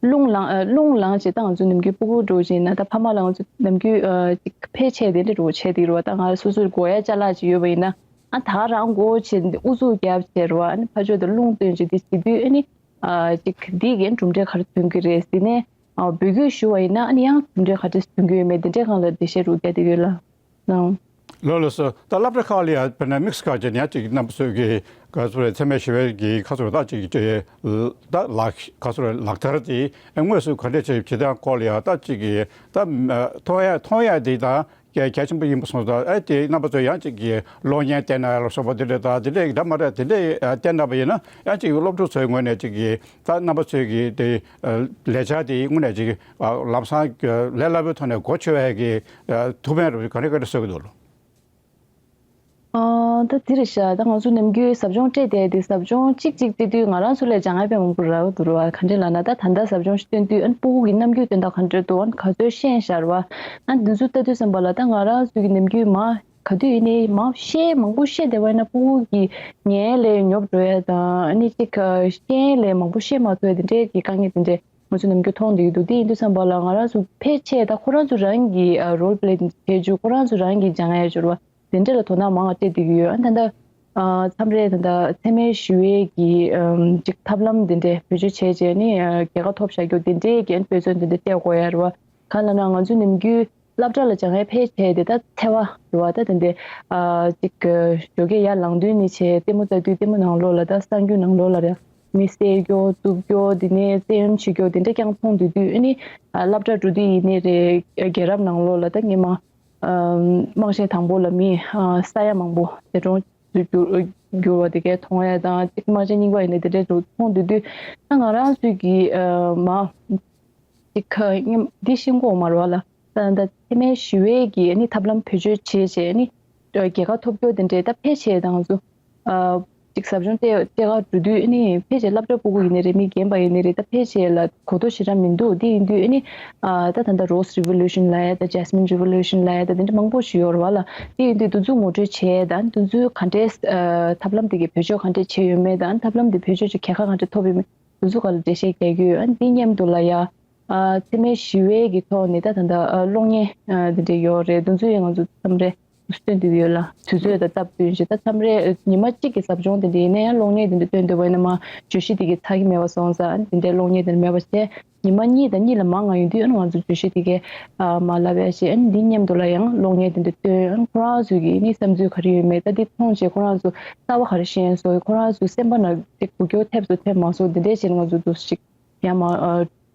རླུང་ལངས། ཨ་རླུང་ལངས་བྱས། ད་ང་ཚོ་ནམ་རྒྱུན་སྤུ་གུ་འདྲ་བོ་ཅིག་ཡིན་ན། ད་ཕ་མ་ལ་ང་ཚོ་ནམ་རྒྱུན་ཨ་ཅིག་ཕལ་ཆེར་དེ་འདྲ་འདྲ་བོ་བྱས་བསྡད་རེད་བ། ད་ང་སོ་སོར་དགོས་ཡ་ཅ་ལག་ཅིག་ཡོད་པ་ཡིན་ན། ཨ་ད་རང་དགོས་བྱས་ཨུ་ཚུགས་རྒྱབ་བྱས་རེད་བ། ཨ་ནི་ཕར་ཕྱོགས་དེ་རླུང་བཏོན་བྱས་དེ་བྱེད་དུས། ཨ་ནི་ཨ་ཅིག་འདི་གིས་གྲུབ་འབྲས་ག་རེ་ཐོན་གྱི་རེད་ཟེར་ནས་ཨ་འབོད་སྐུལ་ཞུ་བ་ཡིན་ན། ཨ་ནི་ཡང་གྲུབ་འབྲས་ག་འདྲས་ཐོན་གྱི་ཡོད་མེད་དེ་འདྲའི་སྒང་ལ་འགྲེལ་བཤད་རུ་བརྒྱབ་བསྡད་ཡོད་ལ། ལགས། ལགས་སོ། ད་སློབ་གྲྭ་ཁག་ལ་ཡང་དཔེར་ན་དམིགས་སུ་བཀར་བྱས་ན་ཡང་ཅིག་རྣམ་པ་ཚོས་ཀྱི་ག་ཚོད་རེད། ཚད་མའི་ཞི་བའི་གི་ཁ་ཚོད་ད་ཅིག་ཅིག་ད་ལག་ག་ཚོད་རེད། ལག་བསྟར་དེ་དངོས་སུ་ག་འདྲས་བྱེད་བྱེད་སྟངས་སྐོར་ལ་ཡང་ད་ཅིག་གི་ད་མཐོང་ཡ་མཐོང་ཡ་དེ་ད་གལ་གལ་ཆེན་པོ་ཡིན་པ་སོང་ཙང་། ཨ་དེ་རྣམ་པ་ཚོས་ཡང་ཅིག་གི་གློག་བརྙན་བསྟན་གནང་ཡ་ལ་སོགས་པ་དེ་འདྲས་ད་དེ་འདྲས་ད་མ་རེད། དེ་འདྲས་བསྟན་གནང་བ་ཡིན་ན་ཡང་ཅིག་སློབ་ཕྲུག་ཚོའི་ངོས་ནས་ཅིག་གི་ད་རྣམ་པ་ཚོས་ཀྱི་དེ་ལས་འཆར་དེ་དངོས་གནས་ཅིག་ལམ་སང་ལས་སླ་པོའི་ཐོག་ནས་གོ་ཆོད་ཡ་གི་ཐུགས་ཕན་རེ་ག་འདྲ་ག་འདྲ་གསོས་ཀྱི་འདུག་ལགས། ཨ་ད་འདི་རེད་ཤག་ད་ང་ཚོ་ནམ་རྒྱུན་ཟབ་སྦྱོང་སྤྲད་བསྡད་དེ། ཟབ་སྦྱོང་གཅིག་གཅིག་སྤྲད་དུས་ང་རང་ཚོ་ལ་སྦྱང་ཡ་དཔེ་མང་པོ་རག་འདུག་ར་བ། ག་འདྲས་ལབ་ན། ད་ད་ལྟ་ཟབ་སྦྱོང་ཞིག་སྟོན་དུས། ཨ་ནི་སྤུ་གུ་གི་རྣམ་འགྱུར་སྟོན་སྟངས་ག་འདྲས་འདུག་ཨ་ནི་ག་ཚོད་ཤེས་ཤར་བ། ཨ་ནི་འདི་ཚོ་ལྟ་དུས་ཙམ་པ་ལ། ད་ང་རང་ཚོ་གི་ནམ་རྒྱུན་མ་ག་དུས་ཡིན་ནའི་མ་བཤད། མང་པོ་བཤད་བསྡད་པ་ཡིན་ན་སྤུ་གུ་གི་ཉན་ལས་ཉོབ་འགྲོ་ཡ་དང་། ཨ་ནི་ཅིག་ཤེས་ལས་མང་པོ་བཤད་མ་ཐུབ་ཡ་དེ་འདྲས་ཀྱི་དཀའ་ངལ་དེ་འདྲས་ང་ཚོ་ནམ་རྒྱུན་མཐོང་བསྡད་ཀྱི་འདུག་དེ་ཡིན་དུས་ཙམ་པ་ལ་ང་རང་ཚོ་ཕལ་ཆེར་ད་ཁོ་རང་ཚོ་རང་གི་ཨ་རོལ་པི་ལེ་དེ་བྱེད་རྒྱུ། ཁོ་རང་ཚོ་རང་གི་སྦྱང་ཡ་འབྱོར་བ་དེ་འདྲ་ལ་དོ་སྣང་མང་བ་སྤྲད་བསྡད་ཀྱི་ཡོད། ཨ་ད་ལྟ་ཨ་མཚམས་རེ་ད་ལྟ་ཚད་མའི་ཞི་བའི་གི་ཨམ་ཅིག་ཐབས་ལམ་དེ་འདྲས་བེད་སྤྱོད་བྱས་བྱས་ནས་ཨ་རྒྱལ་ཁ་ཐོབ་བཞག་རྒྱུ་དེ་འདྲའི་གི་དཔེ་མཚོན་དེ་འདྲ་སྤྲད་དགོས་ཡ་རེད་བ། གང་ལབ་ན་ང་ཚོ་ནམ་རྒྱུན་སློབ་གྲྭ་ལ་སྦྱང་ཡ་ཕལ་ཆེར་དེ་ད་འཚེ་བ་རེད་བ། ད་དེ་འདྲས་ཨ་ཅིག་ཨ་ཞོགས་ཀས་ཡར་ལངས་དུས་ནས་བྱས་ལྟད་མོ་ལྟ་དུས། ལྟད་མོ་ནང་ལོགས་ལ་ད་གསར་འགྱུར་ནང་ལོགས་ལ་རེད། མི་བསད་རྒྱུ་རྩུབ་རྒྱུ། དེ་ནས་བཙན་གཡེམ་བྱེད་རྒྱུ་དེ་འདྲ་རྐྱང་མཐོང་དུས་དུས། ཨ་ནི་ཨ་སློབ་གྲྭ་འགྲོ་དུས་ཡིན་ནའི་རེད། རྒྱལ་རབས་ནང་ལོགས་ལ་ད་སྔོན་མ་ཨ་དམག་ཆེན་དང་པོ་ལ་མི་ཨ་ས་ཡ་མང་པོ་འདས་གྲོངས་སུ་གྱུར་གྱུར་བ་དེ་གས་མཐོང་ཡ་དང་། ཅིག་དམག་ཆེན་གཉིས་པ་ཡིན་ནའི་དེ་འདྲའི་འགྲོ་མཐོང་དུས་དུས། ད་ང་རང་ཚོས་ཀྱི་ཨ་མ་ཅིག་ཁ་སྔོན་འདི་ཤེས་གོ་མ་རེད་བ་ལ། ད་ད་ཚད་མའི་ཞི་བའི་གི་ཨ་ནི་ཐབས་ལམ་བེད་སྤྱོད་བྱས་བྱས། ཨ་ནི་རྒྱལ་ཁ་ཐོབ་རྒྱུ་དེ་འདྲའི་ད་ཕལ་ཆེར་ད་ང་ཚོ་ཨ་ཅིག་ཟབ་སྦྱོང་སྤྲད་སྤྲད་གར་འགྲོ་དུས། ཨ་ནི་ཕལ་ཆེར་སློབ་གྲྭ་སྤུ་གུ་ཡིན་ནའི་རེད། མི་རྒན་པ་ཡིན་ནའི་རེད། ད་ཕལ་ཆེར་ལ་གོ་རྟོགས་ཞེ་དྲག་མི་འདུག་དེ་ཡིན་དུས་ཨ་ནི་ཨ་ད་ད་ལྟ་Rose Revolution ལབ་ཡ་དང་Jasmine Revolution ལབ་ཡ་དང་དེ་འདྲ་མང་པོ་ཞིག་ཡོད་རེད་བ་ལ། དེ་ཡིན་དུས་དེ་ཚོ་ངོ་སྤྲོད་བྱས། ད་དེ་ཚོས་ག་འདྲས་ཨ་ཐབས་ལམ་དེ་གི་བེད་སྤྱོད་ག་འདྲས་བྱས་ཡོད་མེད་དང་། ཐབས་ལམ་དེ་བེད་སྤྱོད་ཀྱི་གྱལ་ཁ་ག་འདྲས་ཐོབ་ཡོད་མེད། དེ་ཚོ་སྒང་ལ་འགྲེལ་བཤད་རྒྱག་གི་ཡོད། ཨ་ནི་འདི་མཉམ་དུ་ལ་ཡ། ཨ་འཚེ་མེད་ཞི་བའི་གི་ཐོག་ནས་ད་ད་ལྟ་ཨ་གློག་བརྙན་ཨ་འདི་འདྲ་ཡོད་རེད། དེ་ཚོ་ཡང་ང་ཚོ་མཚམས་རེ་སྟོན་བསྡད་ཀྱི་ཡོད་ལ། དུས་ཚོད་དང་སྟབས་བསྟུན་བྱས། ད་མཚམས་རེ་ཉི་མ་གཅིག་གི་ཟབ་སྦྱོང་དེ་འདྲ་ཡིན་ན་ཡང་གློག་བརྙན་དེ་འདྲ་སྟོན་འདོད་པ་ཡིན་ན་མར་བརྗོད་གཞི་དེ་གའི་ཚར་གྱི་མེད་པ་སོང་ཙང་། དེ་འདྲའི་གློག་བརྙན་དེ་འདྲ་མེད་པ་བྱས། ཉི་མ་གཉིས་དང་གཉིས་ལས་མང་ང་ཡོང་དུས་ཨ་ནི་ང་ཚོ་བརྗོད་གཞི་དེ་གའི་ཨ་མར་ལབ་ཡ་བྱས། ཨ་ནི་འདི་མཉམ་དུ་ལ་ཡང་གློག་བརྙན་དེ་འདྲ་སྟོན། ཨ་ནི་ཁོ་རང་ཚོའི་གི་ཨ་ནི་བསམ་ཚུལ་ག་རེ་ཡོད་མེད། ད་འདི་མཐོང་བྱས་ཁོ་རང་ཚོ་རྩ་བ་ག་རེ་ཤེས་སོང་། ཁོ་རང་ཚོའི་སེམས་པ་ནང་དེ་འགུལ་སྐྱོད་ཐེབས་སོང་ཐེབས་མ་སོང་དེ་འདྲའི་བྱས་ནས་ང་ཚོ་འདུག་ཅིག་ཡང་མ་ཨ་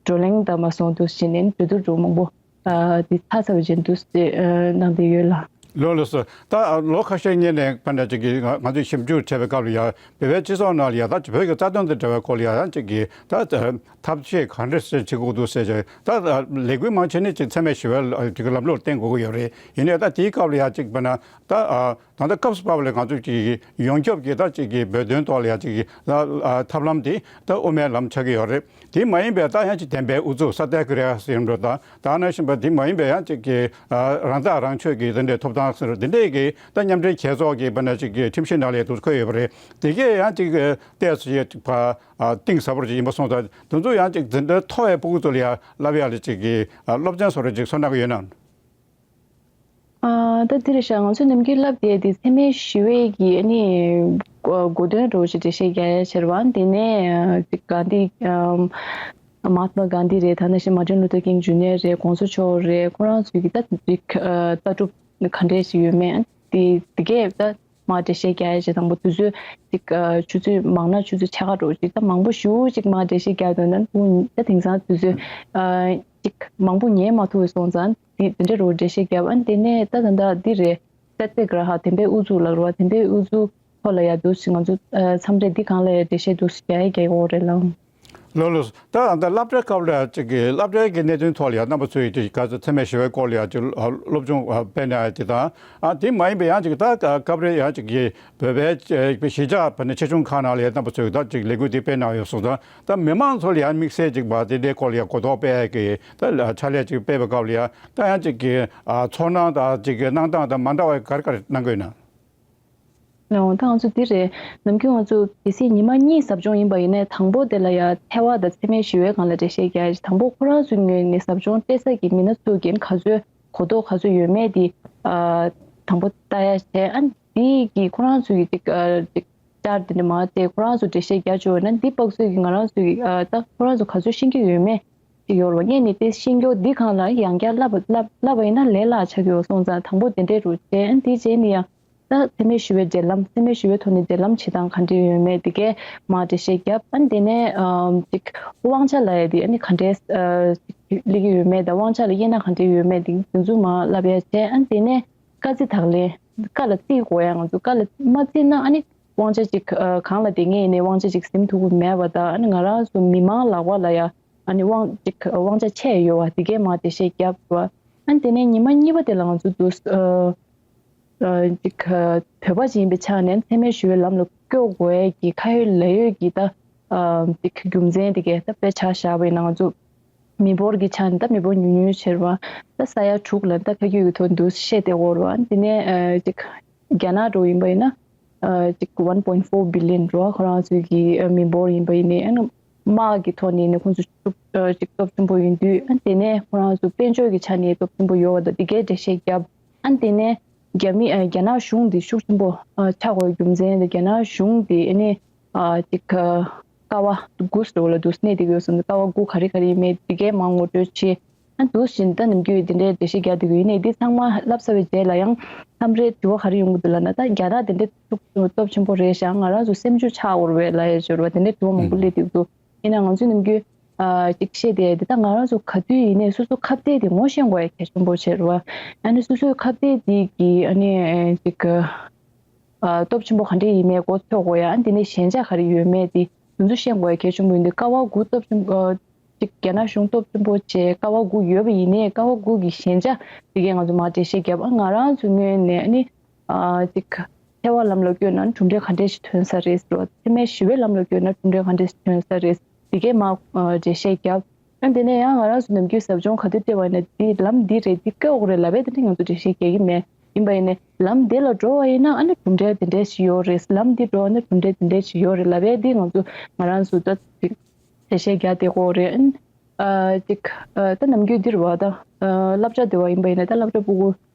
བགྲོ་གླེང་དང་མ་སོང་འདུག་བྱས་ནས་གྲོས་བསྡུར་འགྲོ་མང་པོ་ཨ་དེ་ཚར་ཚར་བ་བྱས་འདུག་ཅེས་ཨ་གནང་བསྡད་ཡོད་ལ། ལགས་ལགས་སོ། ད་ལོ་ཁ་ཤས་སྔོན་ནས་དཔེར་ན་ཅིག་གི་ང་ང་ཚོས་ཞིབ་འཇུག་བྱས་པའི་སྐབས་ལ་ཡ། བོད་པའི་སྤྱི་ཚོགས་ནང་ལ་ཡ་ད་བོད་ཀྱི་རྩ་དོན་དང་འབྲེལ་བའི་སྐོར་ལ་ཡ་ཡང་ཅིག་གི་ད་ཐབས་ཤེས་ག་འདྲ་ཞིག་བྱེད་དགོས་འདུག་ཟེར་བྱས། ད་ལས་འགུལ་མང་ཆེ་ནི་ཅིག་འཚེ་མེད་ཞི་བའི་ལ་ཅིག་ལམ་ལུགས་བརྟེན་དགོས་ཀྱི་ཡོད་རེད། ཡིན་ནའི་ད་དེའི་སྐབས་ལ་ཡ་ཅིག་དཔེར་ན་ད་ད་ལྟ་སྐབས་སུ་བབས་པ་ལ་ང་ཚོས་ཅིག་ཡོངས་ཁྱབ་ཀྱི་ད་ཅིག་གི་བོད་དོན་ཐོག་ལ་ཡ་ཅིག་གི་ད་ཐབས་ལམ་དེ་ད་དབུ་མའི་ལམ་ཆགས་ཀྱི་ཡོད་རེད། དེ་མ་ཡིན་པའི་ད་ཡང་ཅིག་བདེན་པའི་ཨུ་ཚུགས་ས་ཏའི་ཀི་རི་ཡ་ཟེར་འགྲོ། ད་ད་ནང་བཞིན་པ་དེ་མ་ཡིན་པའི་ཡང་ཅིག་གི་ཨ་རང་ཐག་རང་གཅོད་ཀྱི་དེ་འདྲའི་ཐོབ་ཐང་ཟེར་འགྲོ། དེ་འདྲའི་གི་ད་མཉམ་འབྲེལ་རྒྱལ་ཚོགས་ཀྱི་དཔེར་ན་ཅིག་གི་ཁྲིམས་གཞི་ནང་ལ་ཡ་དེ་ཚོ་འཁོད་ཡོད་པ་རེད། དེ་གས་ཡང་ཅིག་གི་ཏོག་ཙམ་ཅིག་ཕར་ཨ་གཏིང་ཟབ་པོ་ཅིག་ཡིན་པ་སོང་ཙང་། དེ་ཚོ་ཡང་ཅིག་འཛིན་གྲྭ་མཐོ་བའི་ཕྲུ་གུ་ཚོ་ལ་ཡ་བསླབ་ཡ་ལ་ཅིག་གི་ཨ་སློབ་ཚན་བཟོ་འདྲ་ཅིག་བཟོ་གནང་གི་ཡོད་ན། ཨ་ད་འདི་རེད་ཤག་ང་ཚོ་ནམ་རྒྱུན་བསླབ་བསྡད་དེ་འཚེ་མེད་ཞི་བའི་གི་ཨ་ནི་གོ་གོ་དོན་འདྲ་བོ་ཞིག་འགྲེལ་བཤད་རྒྱག་ཡ་བྱས་པ། དེ་ནས་ཅིག་གྷན་དྷི་ཨམ་མ་ཧཱ་ཏྨ་གྷན་དྷི་རེད། ད་ནང་བཞིན་མར་ཊིན་ལུ་ཐར་ཀིང་ཇུ་ནི་ཡར་རེད། གོང་ས་མཆོག་རེད། ཁོ་རང་ཚོའི་གི་ད་ཅིག་ཨ་ལྟ་གྲུབ་ག་འདྲས་ཞིག་ཡོད་མེད། དེ་དེ་གས་ད་མར་འགྲེལ་བཤད་རྒྱག་ཡ་བྱས། དང་པོ་དུས་ཚོད་ཅིག་ཨ་ཆུ་ཚོད་མང་ན་ཆུ་ཚོད་ཕྱེད་ཀ་འདྲ་བོ་ཅིག་ད་མང་པོ་ཞེ་པོ་ཅིག་མར་འགྲེལ་བཤད་རྒྱག་འདོད་ན་ད་དེང་སང་དུས་ཚོད་ཨ་ཅིག་མང་པོ་ཉན་མ་ཐུབ་པ་སོང་ཙང་། དེ་དེ་འདྲ་རུ་འགྲེལ་བཤད་བརྒྱབ། ཨ་ནི་དེ་ནས་ད་ད་ལྟ་འདི་རེད། སཏ་ཏི་གྲ་ཧ་བདེན་པའི་ཨུ་ཚུགས་ལབ་རེད་པ། བདེན་པའི་ཨུ་ཚུགས་ཐོག་ལ་ཡ་འདུག་སེ་ང་ཚོ་ཨ་མཚམས་རེ་འདི་སྒང་ལ་ཡ་འགྲེལ་བཤད་འདུག་སེ་རྒྱག་ཡ་རྒྱག་ཡོད་རེད་ལགས། ལགས་ལགས། ད་ད་སློབ་གྲྭའི་སྐབས་ལ་ཅིག་གི་སློབ་གྲྭའི་གི་གནད་དོན་ཐོག་ལ་ཡ་རྣམ་པ་ཚོས་ཅིག་ག་ཚོད་འཚེ་མེད་ཞི་བའི་སྐོར་ལ་ཡ་ཅིག་སློབ་སྦྱོང་སྤེལ་གནང་ཡ་དེ་དང་། ཨ་དེ་མ་ཡིན་པའི་ཡང་ཅིག་ད་སྐབས་རེ་ཡང་ཅིག་གི་བོད་པའི་གཞིས་ཆགས་བོད་ནས་ཆེ་ཆུང་ཁག་ནང་ལ་ཡ་རྣམ་པ་ཚོས་ད་ཅིག་ལས་འགུལ་དེ་སྤེལ་གནང་ཡོད་སོང་ཙང་། ད་མི་མང་ཚོ་ལ་ཡང་དམིགས་བསལ་ཅིག་པ་དེ་འདྲའི་སྐོར་ལ་ཡང་གོ་རྟོགས་སྤེལ་ཡག་གི་ད་ཕྱག་ལས་ཅིག་སྤེལ་བའི་སྐབས་ལ་ཡང་ད་ཡང་ཅིག་གི་ཨ་ཚོར་སྣང་དང་ཅིག་གི་གནང་སྟངས་དང་མ་འདྲ་བ་ག་རེ་ག་རེ་གནང་གི་ཡོད་ན། ཨོ་ད་ང་ཚོ་འདི་རེད། ནམ་རྒྱུན་ང་ཚོ་གལ་སྲིད་ཉི་མ་གཉིས་ཟབ་སྦྱོང་ཡིན་པ་ཡིན་ནའི་དང་པོ་དེ་ལ་ཡ་ཐལ་བ་དང་འཚེ་མེད་ཞི་བའི་སྒང་ལ་འགྲེལ་བཤད་རྒྱག་ཡ། དང་པོ་ཁོ་རང་ཚོའི་ངོས་ནས་ཟབ་སྦྱོང་སྤྲད་ས་གི་མི་སྣ་ཚོ་གིན་ག་ཚོད་གོ་རྟོགས་ག་ཚོད་ཡོད་མེད་དེ་ཨ་དང་པོ་ལྟ་ཡ་བྱས། ཨ་འདི་གི་ཁོ་རང་ཚོ་གི་ཅིག་ཨ་ཅིག་བསྐྱར་དེ་འདྲ་མ་བྱས་ཁོ་རང་ཚོ་འགྲེལ་བཤད་རྒྱག་བཅུག་ན་འདི་དཔག་ཚོད་ཀྱིས་ང་རང་ཚོ་གི་ཨ་ད་ཁོ་རང་ཚོ་ག་ཚོད་ཤེས་ཀྱི་ཡོད་མེད་ཅིག་ཡོད་རེད་པ། ངས་ནི་དེ་ཤེས་མཁན་འདི་སྒང་ལ་ཡང་བསྐྱར་བསླབ་པ་བསླབ་པ་ཡིན་ན་ལས་སླ་ཆགས་ཀྱི་ཡོད་སོང་ཙང་། དང་པོ་དེ་འདྲས་རུ་བྱས། ཨ་འདི་རྗེས་ནི་ཡང་ད་འཚེ་མེད་ཞི་བའི་འབྲེལ་ལམ། འཚེ་མེད་ཞི་བའི་ཐོག་ནས་འབྲེལ་ལམ་བྱེད་སྟངས་ག་འདྲས་ཡོད་མེད་དེ་གས་མར་འགྲེལ་བཤད་བརྒྱབ། ཨ་ནི་དེ་ནས་ཨམ་ཅིག་དབང་ཆ་ལབ་ཡ་དེ་ཨ་ནི་ག་འདྲས་ཨ་སླེབས་ཀྱི་ཡོད་མེད་དང་། དབང་ཆ་ལ་དབྱེ་ན་ག་འདྲས་ཡོད་མེད་དེ་དེ་ཚོ་མར་བསླབ་ཡ་བྱས། ཨ་ནི་དེ་ནས་བཀའ་རྩི་དག་ལན། བཀའ་ལ་རྩི་དགོས་ཡ། ང་ཚོ་བཀའ་ལ་མ་རྩིས་ན་ཨ་ནི་དབང་ཆ་ཅིག་ཨ་གང་ལ་བསྡད་མཁན་ཡིན་ནའི་དབང་ཆ་ཅིག་ཟིན་ཐུབ་ཀྱི་མེད་པ་དང་། ཨ་ནི་ང་རང་ཚོ་མི་མང་ལག་པ་ལ་ཡ་ཨ་ནི་དབང་ཅིག་དབང་ཆ་ཆད་ཡོད་པ་དེ་གས་མར་འགྲེལ་བཤད་བརྒྱབ་པ། ཨ་ནི་དེ་ནས་ཉི་མ་གཉིས་པ་དེ་ལ་ང་ཚོ་འདུག་ཨ། ཨ་ཅིག་ཨ་བོད་པ་ཅིག་ཡིན་པའི་ཆ་ནས་འཚེ་མེད་ཞི་བའི་ལམ་ལ་སྐྱོད་དགོས་ཡས་ཀྱི་ཁ་ཡོད་ལག་ཡོད་ཀྱི་ད་ཨ་ཅིག་རྒྱུ་མཚན་དེ་གས་ད་དཔེ་ཆ་བཞག་པ་ཡིན་ན། ང་ཚོ་མི་འབོར་གྱི་ཆ་ནས་ད་མི་འབོར་ཉུང་ཉུང་ཆེ་བ་ད་ས་ཡ་དྲུག་ལ་ད་ཕ་གི་ཡུལ་ཐོག་འདུག་བཤད་དེ་འོར་བ། དེ་ནས་ཨ་ཅིག་རྒྱ་ནག་འགྲོ་ཡིན་པ་ཡིན་ན་ཨ་ཅིག་one point four billion འགྲོ། ཁོ་རང་ཚོའི་གི་ཨ་མི་འབོར་ཡིན་པ་ཡིན་ནའི། ཨ་ནི་དམག་གི་ཐོག་ནས་ནི་ཁོང་ཚོ་ཤུགས་ཨ་ཅིག་སྟོབས་ཆེན་པོ་ཡིན་དུས། ཨ་དེ་ནས་ཁོ་རང་ཚོ་དཔལ་འབྱོར་གྱི་ཆ་ནས་སྟོབས་ཆེན་པོ་ཡོད་པ་དང་དེ་གའི་འགྲེལ་བཤད་བརྒྱབ། ཨ་དེ་ནས་རྒྱ་མི་ཨ་རྒྱ་ནག་གཞུང་འདི་ཤུགས་ཆེན་པོ་ཨ་ཆགས་དགོས་རྒྱུ་མཚན་དེ་རྒྱ་ནག་གཞུང་འདི་ཨ་ནི་ཨ་ཅིག་ཨ་ཀ་བ་དགུ་ཟེར་བ་ལ་འདུག་གནས་བསྡད་ཀྱི་ཡོད་ཟེར་ནས། ཀ་བ་དགུ་ག་རེ་ག་རེ་ཡིན་མེད་དེ་གའི་མར་ངོ་སྤྲོད་བྱས། ཨ་འདུག་བཞིན་ད་ནམ་རྒྱུན་དེ་འདྲའི་འགྲེལ་བཤད་རྒྱག་བསྡད་ཀྱི་ཡོད་ནའི། འདི་ཚང་མ་ལབ་ཚར་བའི་རྗེས་ལ་ཡང་མཚམས་རེ་དྲི་བ་ག་རེ་ཡོང་གི་འདུག་ལབ་ན། ད་རྒྱ་ནག་དེ་འདྲའི་ཤུགས་སྟོབས་ཆེན་པོ་རེད་ཤག་ང་རང་ཚོ་སེམས་ཤུགས་ཆག་འོར་བས་ལབ་ཡ་འབྱོར་བ་དེ་འདྲའི་དྲི་བ་མང་པོ་སླེབས་བསྡད་ཀྱི་འདུག་ཡིན་ན་ང་ཚོ་ནམ་རྒྱུན་ཨ་ཅིག་བཤད་བསྡད་དེ། ད་ང་རང་ཚོ་ག་དུས་ཡིན་ནའི་སོ་སོ་ཁ་གཏད་དེ་ངོ་ཤེས་དགོས་ཡ་གལ་ཆེན་པོ་ཆེ་རེད་བ། ཨ་ནི་སོ་སོའི་ཁ་གཏད་དེ་གི་ཨ་ནི་ཅིག་ཨ་སྟོབས་ཆེན་པོ་ག་འདྲས་ཡིན་མིན་མགོ་ཚོད་དགོས་ཡ། ཨ་ནི་དེ་ནས་ཞན་ཆ་ག་རེ་ཡོད་མེད་དེ་དེ་ཚོ་ཤེས་དགོས་ཡ་གལ་ཆེན་པོ་ཡིན་དུས། ཀ་བ་དགུ་སྟོབས་ཆེན་པོ་ཅིག་རྒྱ་ནག་གཞུང་སྟོབས་ཆེན་པོ་བྱས་ཀ་བ་དགུ་ཡོད་པ་ཡིན་ནའི། ཀ་བ་དགུ་གི་ཞན་ཆ་དེ་གས་ང་ཚོ་མར་འགྲེལ་བཤད་བརྒྱབ། ཨ་ང་རང་ཚོའི་ངོས་ནས་ཨ་ནི་ཨ་ཅིག་ཐལ་བ་ལམ་ལ་བསྐྱོད་ན་གྲུབ་འབྲས་ག་འདྲས་ཞིག་ཐོན་ས་རེད་ཟེར་བ། འཚེ་མེད་ཞི་བའི་ལམ་ལ་བསྐྱོད་ན་གྲུབ་འབྲས་ག་འདྲས་ཞིག་ཐོན་ས་རེད། དེ་གས་མར་ཨ་འགྲེལ་བཤད་བརྒྱབ། ཨ་དེ་ནས་ཡང་ང་རང་ཚོ་ནམ་རྒྱུན་ཟབ་སྦྱོང་ག་དུས་སྤྲད་པ་ཡིན་ན་འདི་ལམ་འདི་རེད། འདི་སྐྱོད་དགོས་རེད་ལབ་པས་དེ་འདྲས་ང་ཚོ་འགྲེལ་བཤད་རྒྱག་གི་མེད། ཡིན་པ་ཡིན་ནའི་ལམ་འདི་ལ་འགྲོ་བ་ཡིན་ན་ཨ་ནི་གྲུབ་འབྲས་དེ་འདྲས་ཞིག་ཡོད་རེད། ལམ་འདི་འགྲོ་བ་ན་གྲུབ་འབྲས་དེ་འདྲས་ཞིག་ཡོད་རེད་ལབ་པས་འདི་ང་ཚོ་ང་རང་ཚོ་ད་ཅིག་ འགྲེལ་བཤད་རྒྱག་བསྡད་ཀྱི་ཡོད་རེད། ཨ་ཅིག་ཨ་ད་ནམ་རྒྱུན་འདིར་བ་ད་ཨ་སློབ་གྲྭ་འདི་བ་ཡིན་པ་ཡིན་ན་ད་སློབ་གྲྭ་ཕྲུ་གུ་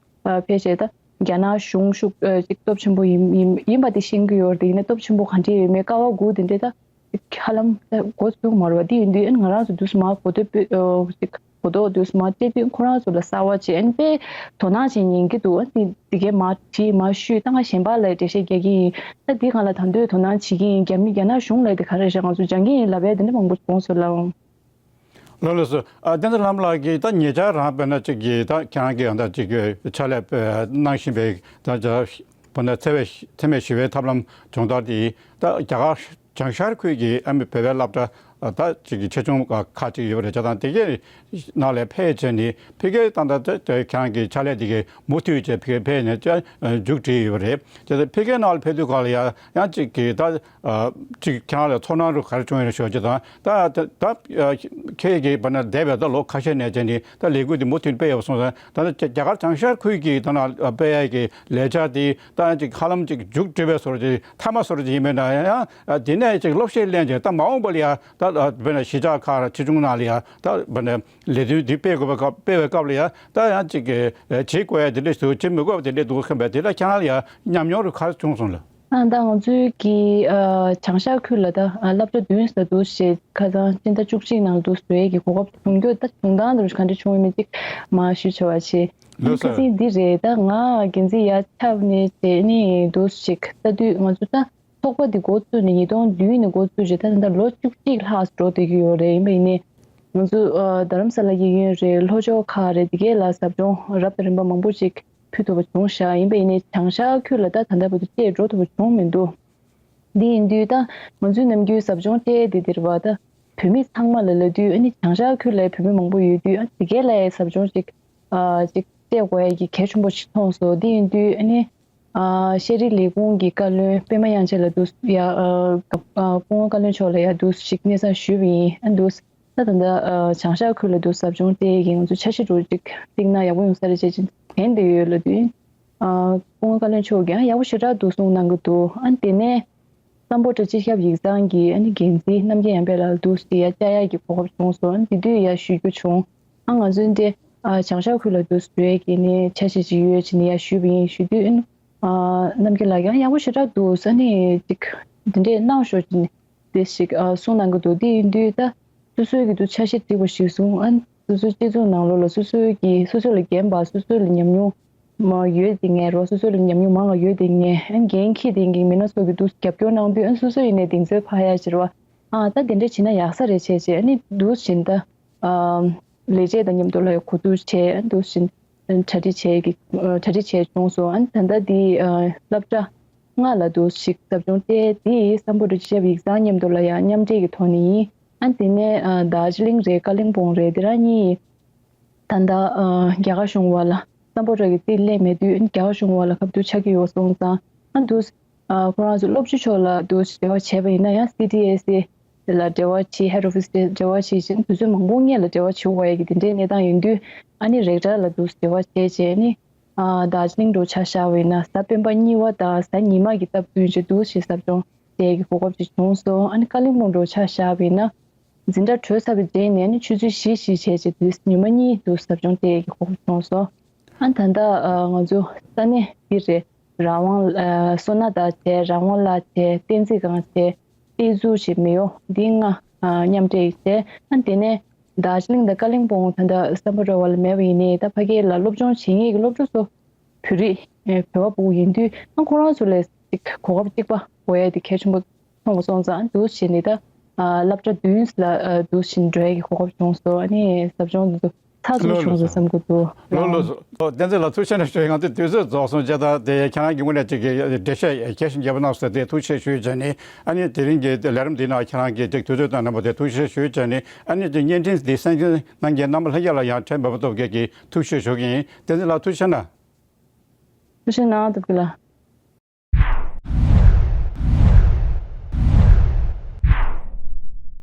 ཨ་ཕལ་ཆེར་ད་རྒྱ་ནག་གཞུང་ཤུགས་ཨ་ཅིག་སྟོབས་ཆེན་པོ་ཡིན་ཡིན་ཡིན་པ་དེ་ཤེས་ཀྱི་ཡོད་རེད། ཡིན་ན་སྟོབས་ཆེན་པོ་ག་འདྲས་ཡོད་མེད་ཀ་བ་དགུ་དེ་འདྲས་ད་ཧ་ལམ་ད་འགོ་ཚུགས་མ་རེད་བ། དེ་ཡིན་དུས་ཨ་ནི་ང་རང་ཚོ་དུས་སུ་མ་གོ་ཐོས་པོ་ཨ་ཅིག་གོ་རྟོགས་དུས་སུ་མ་སྤྲད་དུས་ཁོ་རང་ཚོ་ལ་གསར་བ་བྱས་ཨ་ནི་དཔེ་དོ་སྣང་བྱེད་ཉན་གྱི་འདུག་ཨ་ནི་དེ་གའི་མ་བྲིས་མ་ཞུས་ད་ང་གཞན་པ་ལ་འགྲེལ་བཤད་རྒྱག་གི་ཡིན། ད་འདི་གང་ལ་ད་འདོད་དོ་སྣང་བྱེད་ཀྱི་ཡིན། རྒྱ་མི་རྒྱ་ནག་གཞུང་ལ་དེ་ག་རེ་རེད་ང་ཚོ་སྦྱང་གི་ཡིན་ལབ་ཡ་དེ་འདྲ་མང་པོ་བྱུང་སོང་ལགས། ལགས་ལགས་སོ། ཨ་བསྟན་འཛིན་ལྷ་མོ་ལགས་ཀྱིས་ད་ཉེ་ཆར་རང་དཔེར་ན་གཅིག་གིས་ད་ཁྱེད་རང་གིས་ཡང་ད་གཅིག་གི་ཕྱག་ལས་གནང་བཞིན་པའི་ད་ཇ་བོད་ནས་འཚེ་བའི་འཚེ་མེད་ཞི་བའི་ཐབས་ལམ་སྦྱོང་བརྡར་དེ་ད་རྒྱ་གར་བྱང་ཤར་ཁུལ་གྱི་ཨ་མི་བོད་པའི་སློབ་གྲྭ་ད་གཅིག་གི་ཆེ་ཆུང་ཁག་ཅིག་ཡོད་པ་རེད། བྱས་ཙང་དེ་གའི་ནང་ལ་ཕེབས་བྱས་ནས་ཕ་གིའི་ད་ད་ད་ཁྱེད་རང་གི་ཕྱག་ལས་དེ་གའི་མུ་མཐུད་བྱས་ཕ་གིར་ཕེབས་ནས་ཅ་མཇུག་སྒྲིལ་ཡོད་པ་རེད། བྱས་ཙང་ཕ་གིའི་ནང་ལ་ཕེབས་དུས་སྐབས་ལ་ཡང་ཡང་གཅིག་གིས་ད་ཨ་གཅིག་ཁྱེད་རང་ལ་ཚོར་སྣང་རུ་ག་རེ་བྱུང་ཡོད་ན་ཞུ་བ་ཅིག་དང་ད་ད་ད་ཨ་ཁྱེད་ཀྱིས་བར་ན་འདས་པའི་ད་ལོ་ཁ་ཤས་ནས་བྱས་ནས་ད་ལས་འགུལ་འདི་མུ་མཐུད་སྤེལ་ཡོད་པ་སོང་ཙང་ད་ད་རྒྱ་གར་བྱང་ཤར་ཁུལ་གྱི་ད་ན་སྤེལ་ཡག་གི་ལས་འཆར་འདི་ད་ཅིག་ཧ་ལམ་ཅིག་མཇུག་སྒྲིལ་བའི་བཟོ་འདྲ་ཅིག་མཐའ་མ་བཟོ་འདྲ་ཅིག་ཡིན་མིན་ན་ཡང་ཨ་དེ་ནས་ཅིག་སློབ་གཞས་ལེན་བྱས་ད་མ་འོངས་པ་ལ་ཡང་ད་ཨ་བར་ན་གཞིས་ཆགས་ཁག་ཆེ་ཆུང་ནང་ལ་ཡང་ད་བར་ན་ལས་དོན་འདི་སྤེལ་དགོས་པའི་སྐབས་སྤེལ་བའི་སྐབས་ལ་ཡང་ད་ཡང་ཅིག་གི་བྱེད་དགོས་ཡ་དེ་འདྲ་ཞིག་བྱེད་མི་དགོས་པ་དེ་འདྲ་འདུག་ཁམས་པས་དེ་ལ་ཁྱེད་རང་ལ་ཡང་ཉམས་མྱོང་རུ་ག་རེ་བྱུང་སོང་ལ། ཨ་ད་ང་ཚོའི་གི་ཨ་བྱང་ཤར་ཁུལ་ལ་ད་ཨ་སློབ་གྲྭ་བདུན་ཙམ་འདུག་ཞེས་ཁ་སང་སྤྱི་ཟླ་བཅུ་གཅིག་ནང་འདུག་བཟོ་ཡས་ཀྱི་གོ་སྐབས་བྱུང་རྒྱུ་ད་བྱུང་སྟངས་དེ་ག་འདྲ་བྱུང་ཡོད་མེད་ཅིག་མ་ཞུ་བྱ་བ་བྱེད། ལགས་སོ། ཁ་སང་འདི་རེད། ད་ང་འགན་འཛིན་ཡར་ཆབས་ནས་བྱས་ནས་འདུག་ཞིག་ལྟ་དུས་ང་ཚོ་ད་ཚོགས་པ་འདི་འགོ་བཙུགས་ནས་ཉིས་སྟོང་བདུན་ནས་འགོ་བཙུགས་རྗེས་ད་ད་ལོ་བཅུ་གཅིག་ལྷག་འགྲོ་བསྡད་ཀྱི་ཡོད་རེད། ཡིན་པ་ཡིན་ནའི་ང་ཚོ་ཨ་རྡ་རམ་ས་ལ་གི་གཡས་གཡོན་རེད། ལྷོ་ཕྱོགས་ཁག་རེད། དེ་གས་ལ་ཟབ་སྦྱོང་རབ་དང་རིམ་པ་མང་པོ་ཅིག་ཕུལ་ཐུབ་པ་བྱུང་ཤག་ཡིན་པ་ཡིན་ནའི་བྱང་ཤར་ཁུལ་ལ་ད་ད་ལྟ་བར་དུ་བཅས་འགྲོ་ཐུབ་པ་བྱུང་མི་འདུག་འདི་ཡིན་དུས་ད་ང་ཚོའི་ནམ་རྒྱུན་ཟབ་སྦྱོང་སྤྲད་དེ་འདིར་བ་ད་བོད་མི་ཚང་མ་ལ་ལབ་དུས་ཨ་ནི་བྱང་ཤར་ཁུལ་ལ་བོད་མི་མང་པོ་ཡོད་དུས་ཨ་དེ་གས་ལ་ཟབ་སྦྱོང་ཅིག་ཨ་ཅིག་སྤྲད་དགོས་ཡ་གི་གལ་ཆེན་པོ་ཞིག་མཐོང་སོང་། འདི་ཡིན་དུས་ཨ་ནི་ཨ་ཤེས་རིག་ལས་ཁུངས་ཀྱི་བཀའ་བློན་པད་མ་དབྱངས་ཅན་ལ་འདུག་ཡ་ཨ་སྐུ་ངོ་བཀའ་བློན་མཆོག་ལ་ཡ་འདུག་ཞིག་སྙན་སེང་ཞུས་པ་ཡིན། ཨ་འདུག་ད་ད་ལྟ་ཨ་བྱང་ཤར་ཁུལ་ལ་འདུག་ཟབ་སྦྱོང་སྤྲད་ཀྱི་ང་ཚོ་འཆར་གཞི་འདྲ་ཅིག་བརྩིགས་ན་ཡག་པོ་ཡོང་ས་རེད་ཅེས་ཅིག་དྲན་བསྡད་ཡོད་ལབ་དུས། ཨ་སྐུ་ངོ་བཀའ་བློན་མཆོག་གིས་ཡང་ཡག་པོ་ཞེ་དྲག་འདུག་གསུངས་གནང་གི་འདུག་ཨ་དེ་ནས་སམ་བྷོ་ཊ་སྤྱི་ཁྱབ་ཡིག་ཚང་གི་ཨ་ནི་འགན་འཛིན་རྣམ་རྒྱལ་ཡར་འཕེལ་ལགས་འདུག་སེ་ཡར་བཅར་ཡག་གི་གོ་སྐབས་བྱུང་སོང་། ཨ་དེ་དུས་ཡར་ཞུ་རྒྱུ་བྱུང་། ཨ་ང་ཚོའི་འདི་ཨ་བྱང་ཤར་ཁུལ་ལ་འདུག་སེ་འགྲོ་ཡག་གི་ནི་འཆར་གཞི་ཅིག་ཡོད་ཅེས་ནི་ཡར་ཞུས་པ་ཡིན། ཞུ་དུས་ཨ་ནི་ཨ་རྣམ་རྒྱལ་ལགས་ཀྱིས་ཡང་ཡག་པོ་ཞེ་དྲག་འདུག་ས་ནི་ཅིག་འདི་འདྲས་གནང་ཤོག་ཅེས་ནི། དེ་ཞིག་ཨ་གསུངས་གནང་གི་འདུག་དེ་ཡིན་དུས་ད་སོ་སོའི་གི་འདུག་འཆར་གཞི་བསྒྲིགས་པ་ཞིག་བཟུང་། ཨ་སོ་སོའི་སྤྱི་ཚོགས་ནང་ལོགས་ལ་སོ་སོའི་གི་སོ་སོ་ལ་རྒན་པ་སོ་སོ་ལ་ཉམས་མྱོང་མ་ཡོད་དེ་ངས་རོ་སོ་སོ་ལ་ཉམས་མྱོང་མང་བ་ཡོད་དེ་ངས་ཨ་འགན་འཁྱེར་དེ་གི་མི་སྣ་ཚོ་གི་འདུག་རྒྱབ་སྐྱོར་གནང་དུས་ཨ་སོ་སོ་ཡིན་ནའི་གདེང་ཚོད་འཕར་ཡ་ཕྱིར་བ་ཨ་ད་དེ་འདྲ་བྱས་ན་ཡག་ས་རེད་བྱས་བྱས་ཨ་ནི་འདུག་བཞིན་ད་ཨ་ལས་བྱེད་དང་མཉམ་དུ་ལ་ཡ་གོ་བསྡུར་བྱས་ཨ་འདུག་བཞིན་གྲ་སྒྲིག་བྱས་གི་གྲ་སྒྲིག་བྱས་བྱུང་སོང་། ཨ་ད་ལྟ་འདི་ཨ་སློབ་གྲྭ་ལྔ་ལ་འདུག་ཞིག་ཟབ་སྦྱོང་སྤྲད་དེ་སམ་བྷོ་ཊ་སྤྱི་ཁྱབ་ཡིག་ཚང་མཉམ་དུ་ལ་ཡང་མཉམ་འབྲེལ་གྱི་ཐོག་ནས་ཡིན། ཨ་དེ་ནས་ཨ་རྡོ་རྗེ་གླིང་རེད། ཀ་ལིང་སྤུངས་རེད། དེ་རང་གཉིས་ད་ལྟ་ཨ་རྒྱ་གར་གཞུང་བར་ལ་སམ་བྷོ་ཊ་གི་རྩིས་སླེབས་མེད་དུས་རྒྱ་གར་གཞུང་བར་ལ་ཁ་བསྡུར་ཆགས་ཀྱི་ཡོད་སོང་ཙང་ཨ་འདུག་ཨ་ཁོ་རང་ཚོ་སློབ་སྤྱི་མཆོག་ལ་འདུག་འབྲེལ་བ་བྱས་པ་ཡིན་ན་ཡང་སི་ཌི་ཨེས་ཨེ་ལ་འབྲེལ་བ་བྱེད། ཧེཌ་ཨོ་ཕི་སི་དེ་འབྲེལ་བ་བྱེད་བཞིན་དུས་ཚོད་མང་པོ་སྔོན་ལ་འབྲེལ་བ་བྱེད་དགོས་ཡ་གི་དེ་འདྲའི་གནས་སྟངས་ཡིན་དུས་ཨ་ནི་རེག་ཊར་ལ་འདུག་འབྲེལ་བ་བྱས་བྱས་ནི། ཨ་རྡོ་རྗེ་གླིང་འགྲོ་ཆ་བཞག་པ་ཡིན་ན་གཟའ་སྤེན་པ་གཉིས་པ་དང་གཟའ་ཉི་མ་གི་སྟབས་བསྟུན་བྱས་འདུག་ཞེས་ཟབ་སྦྱོང་སྤྲད་ཀྱི་གོ་སྐབས་ཅིག་བྱུང་སོང་། ཨ་ནི་ཀ་ལིང་སྤུངས་འགྲོ་ཆ་བཞག་པ་ཡིན་ན་འཛིན་གྲྭ་གྲོལ་ཚར་བའི་རྗེས་ནས་ནི་ཆུ་ཚོད་བཞི་བཞི་བྱས་བྱས་དུས་ཉི་མ་གཉིས་འདུག་ཟབ་སྦྱོང་སྤྲད་ཀྱི་གོ་སྐབས་བྱུང་སོང་། ཨ་ནི་ད་ལྟ་ཨ་ང་ཚོ་ས་གནས་འདི་རེད། རང་དབང་ཨ་སོ་ན་ད་བྱས། རང་དབང་ལ་བྱས། བསྟན་འཛིན་སྒང་བྱས། ཏེ་ཛུ་ཞེས་མེའོ་འདི་ལྔ་ཨ་མཉམ་འབྲེལ་བྱས། ཨ་དེ་ནས་རྡོ་རྗེ་གླིང་དང་ཀ་ལིང་སྤུངས་ད་ལྟ་སམ་བྷོ་ཊ་བར་ལ་མེད་པ་ཡིན་ནའི་ད་ཕ་གི་ལ་སློབ་སྦྱོང་བྱེད་མཁན་གྱི་སློབ་ཕྲུག་ཚོ་བོད་རིགས་ཨེ་བོད་པ་ཕྲུ་གུ་ཡིན་དུས་ཨ་ཁོ་རང་ཚོ་ལ་ཅིག་གོ་སྐབས་གཅིག་པ་དགོས་ཡ་དེ་གལ་ཆེན་པོ་མཐོང་སོང་ཙང་འདུག་བྱས་ནས་ད་ཨ་སློབ་གྲྭ་བདུན་ལ་ཨ་འདུག་བྱས་ནས་འགྲོ་ཡ་གི་གོ་སྐབས་བྱུང་སོང་། ཨ་ནི་ཟབ་སྦྱོང་འདི་ཚོ་ཚགས་ཚུད་བྱུང་སོང་བསམ་གྱི་འདུག་ལགས་ལགས་སོ། བསྟན་འཛིན་ལགས་ཐུགས་རྗེ་ཆེ་གནང་ཞུ། ང་ཚོའི་དུས་ཚོད་རྫོགས་སོང་བྱས་ཙང་དེ་ཁྱེད་རང་གི་ངོས་ནས་ཅིག་གི་འགྲེལ་བཤད་གལ་ཆེན་རྒྱས་པོ་གནང་སོང་། དེ་ཐུགས་རྗེ་ཆེ་ཞུ་བྱས་ནས་ཨ་ནི་དེ་རིང་གི་ལས་རིམ་འདིའི་ནང་ཁྱེད་རང་གིས་ཅིག་དུས་ཚོད་དང་རྣམ་པ་དེ་ཐུགས་རྗེ་ཆེ་ཞུ་བྱས་ནས་ཨ་ནི་དེ་བརྙན་འཕྲིན་འདི་གསན་གཟིགས་གནང་མཁན་རྣམ་པ་ལྷན་རྒྱས་ལ་ཡང་ཕྲན་བུ་སྟོབས་རྒྱས་ཀྱིས་ཐུགས་རྗེ་ཆེ་ཞུ་གི་ཡིན། བསྟན་འཛིན་ལགས་ཐུགས་རྗེ་ཆེ་གནང་། ཐུགས་རྗེ་གནང་སྟོབས་རྒྱས་ལགས།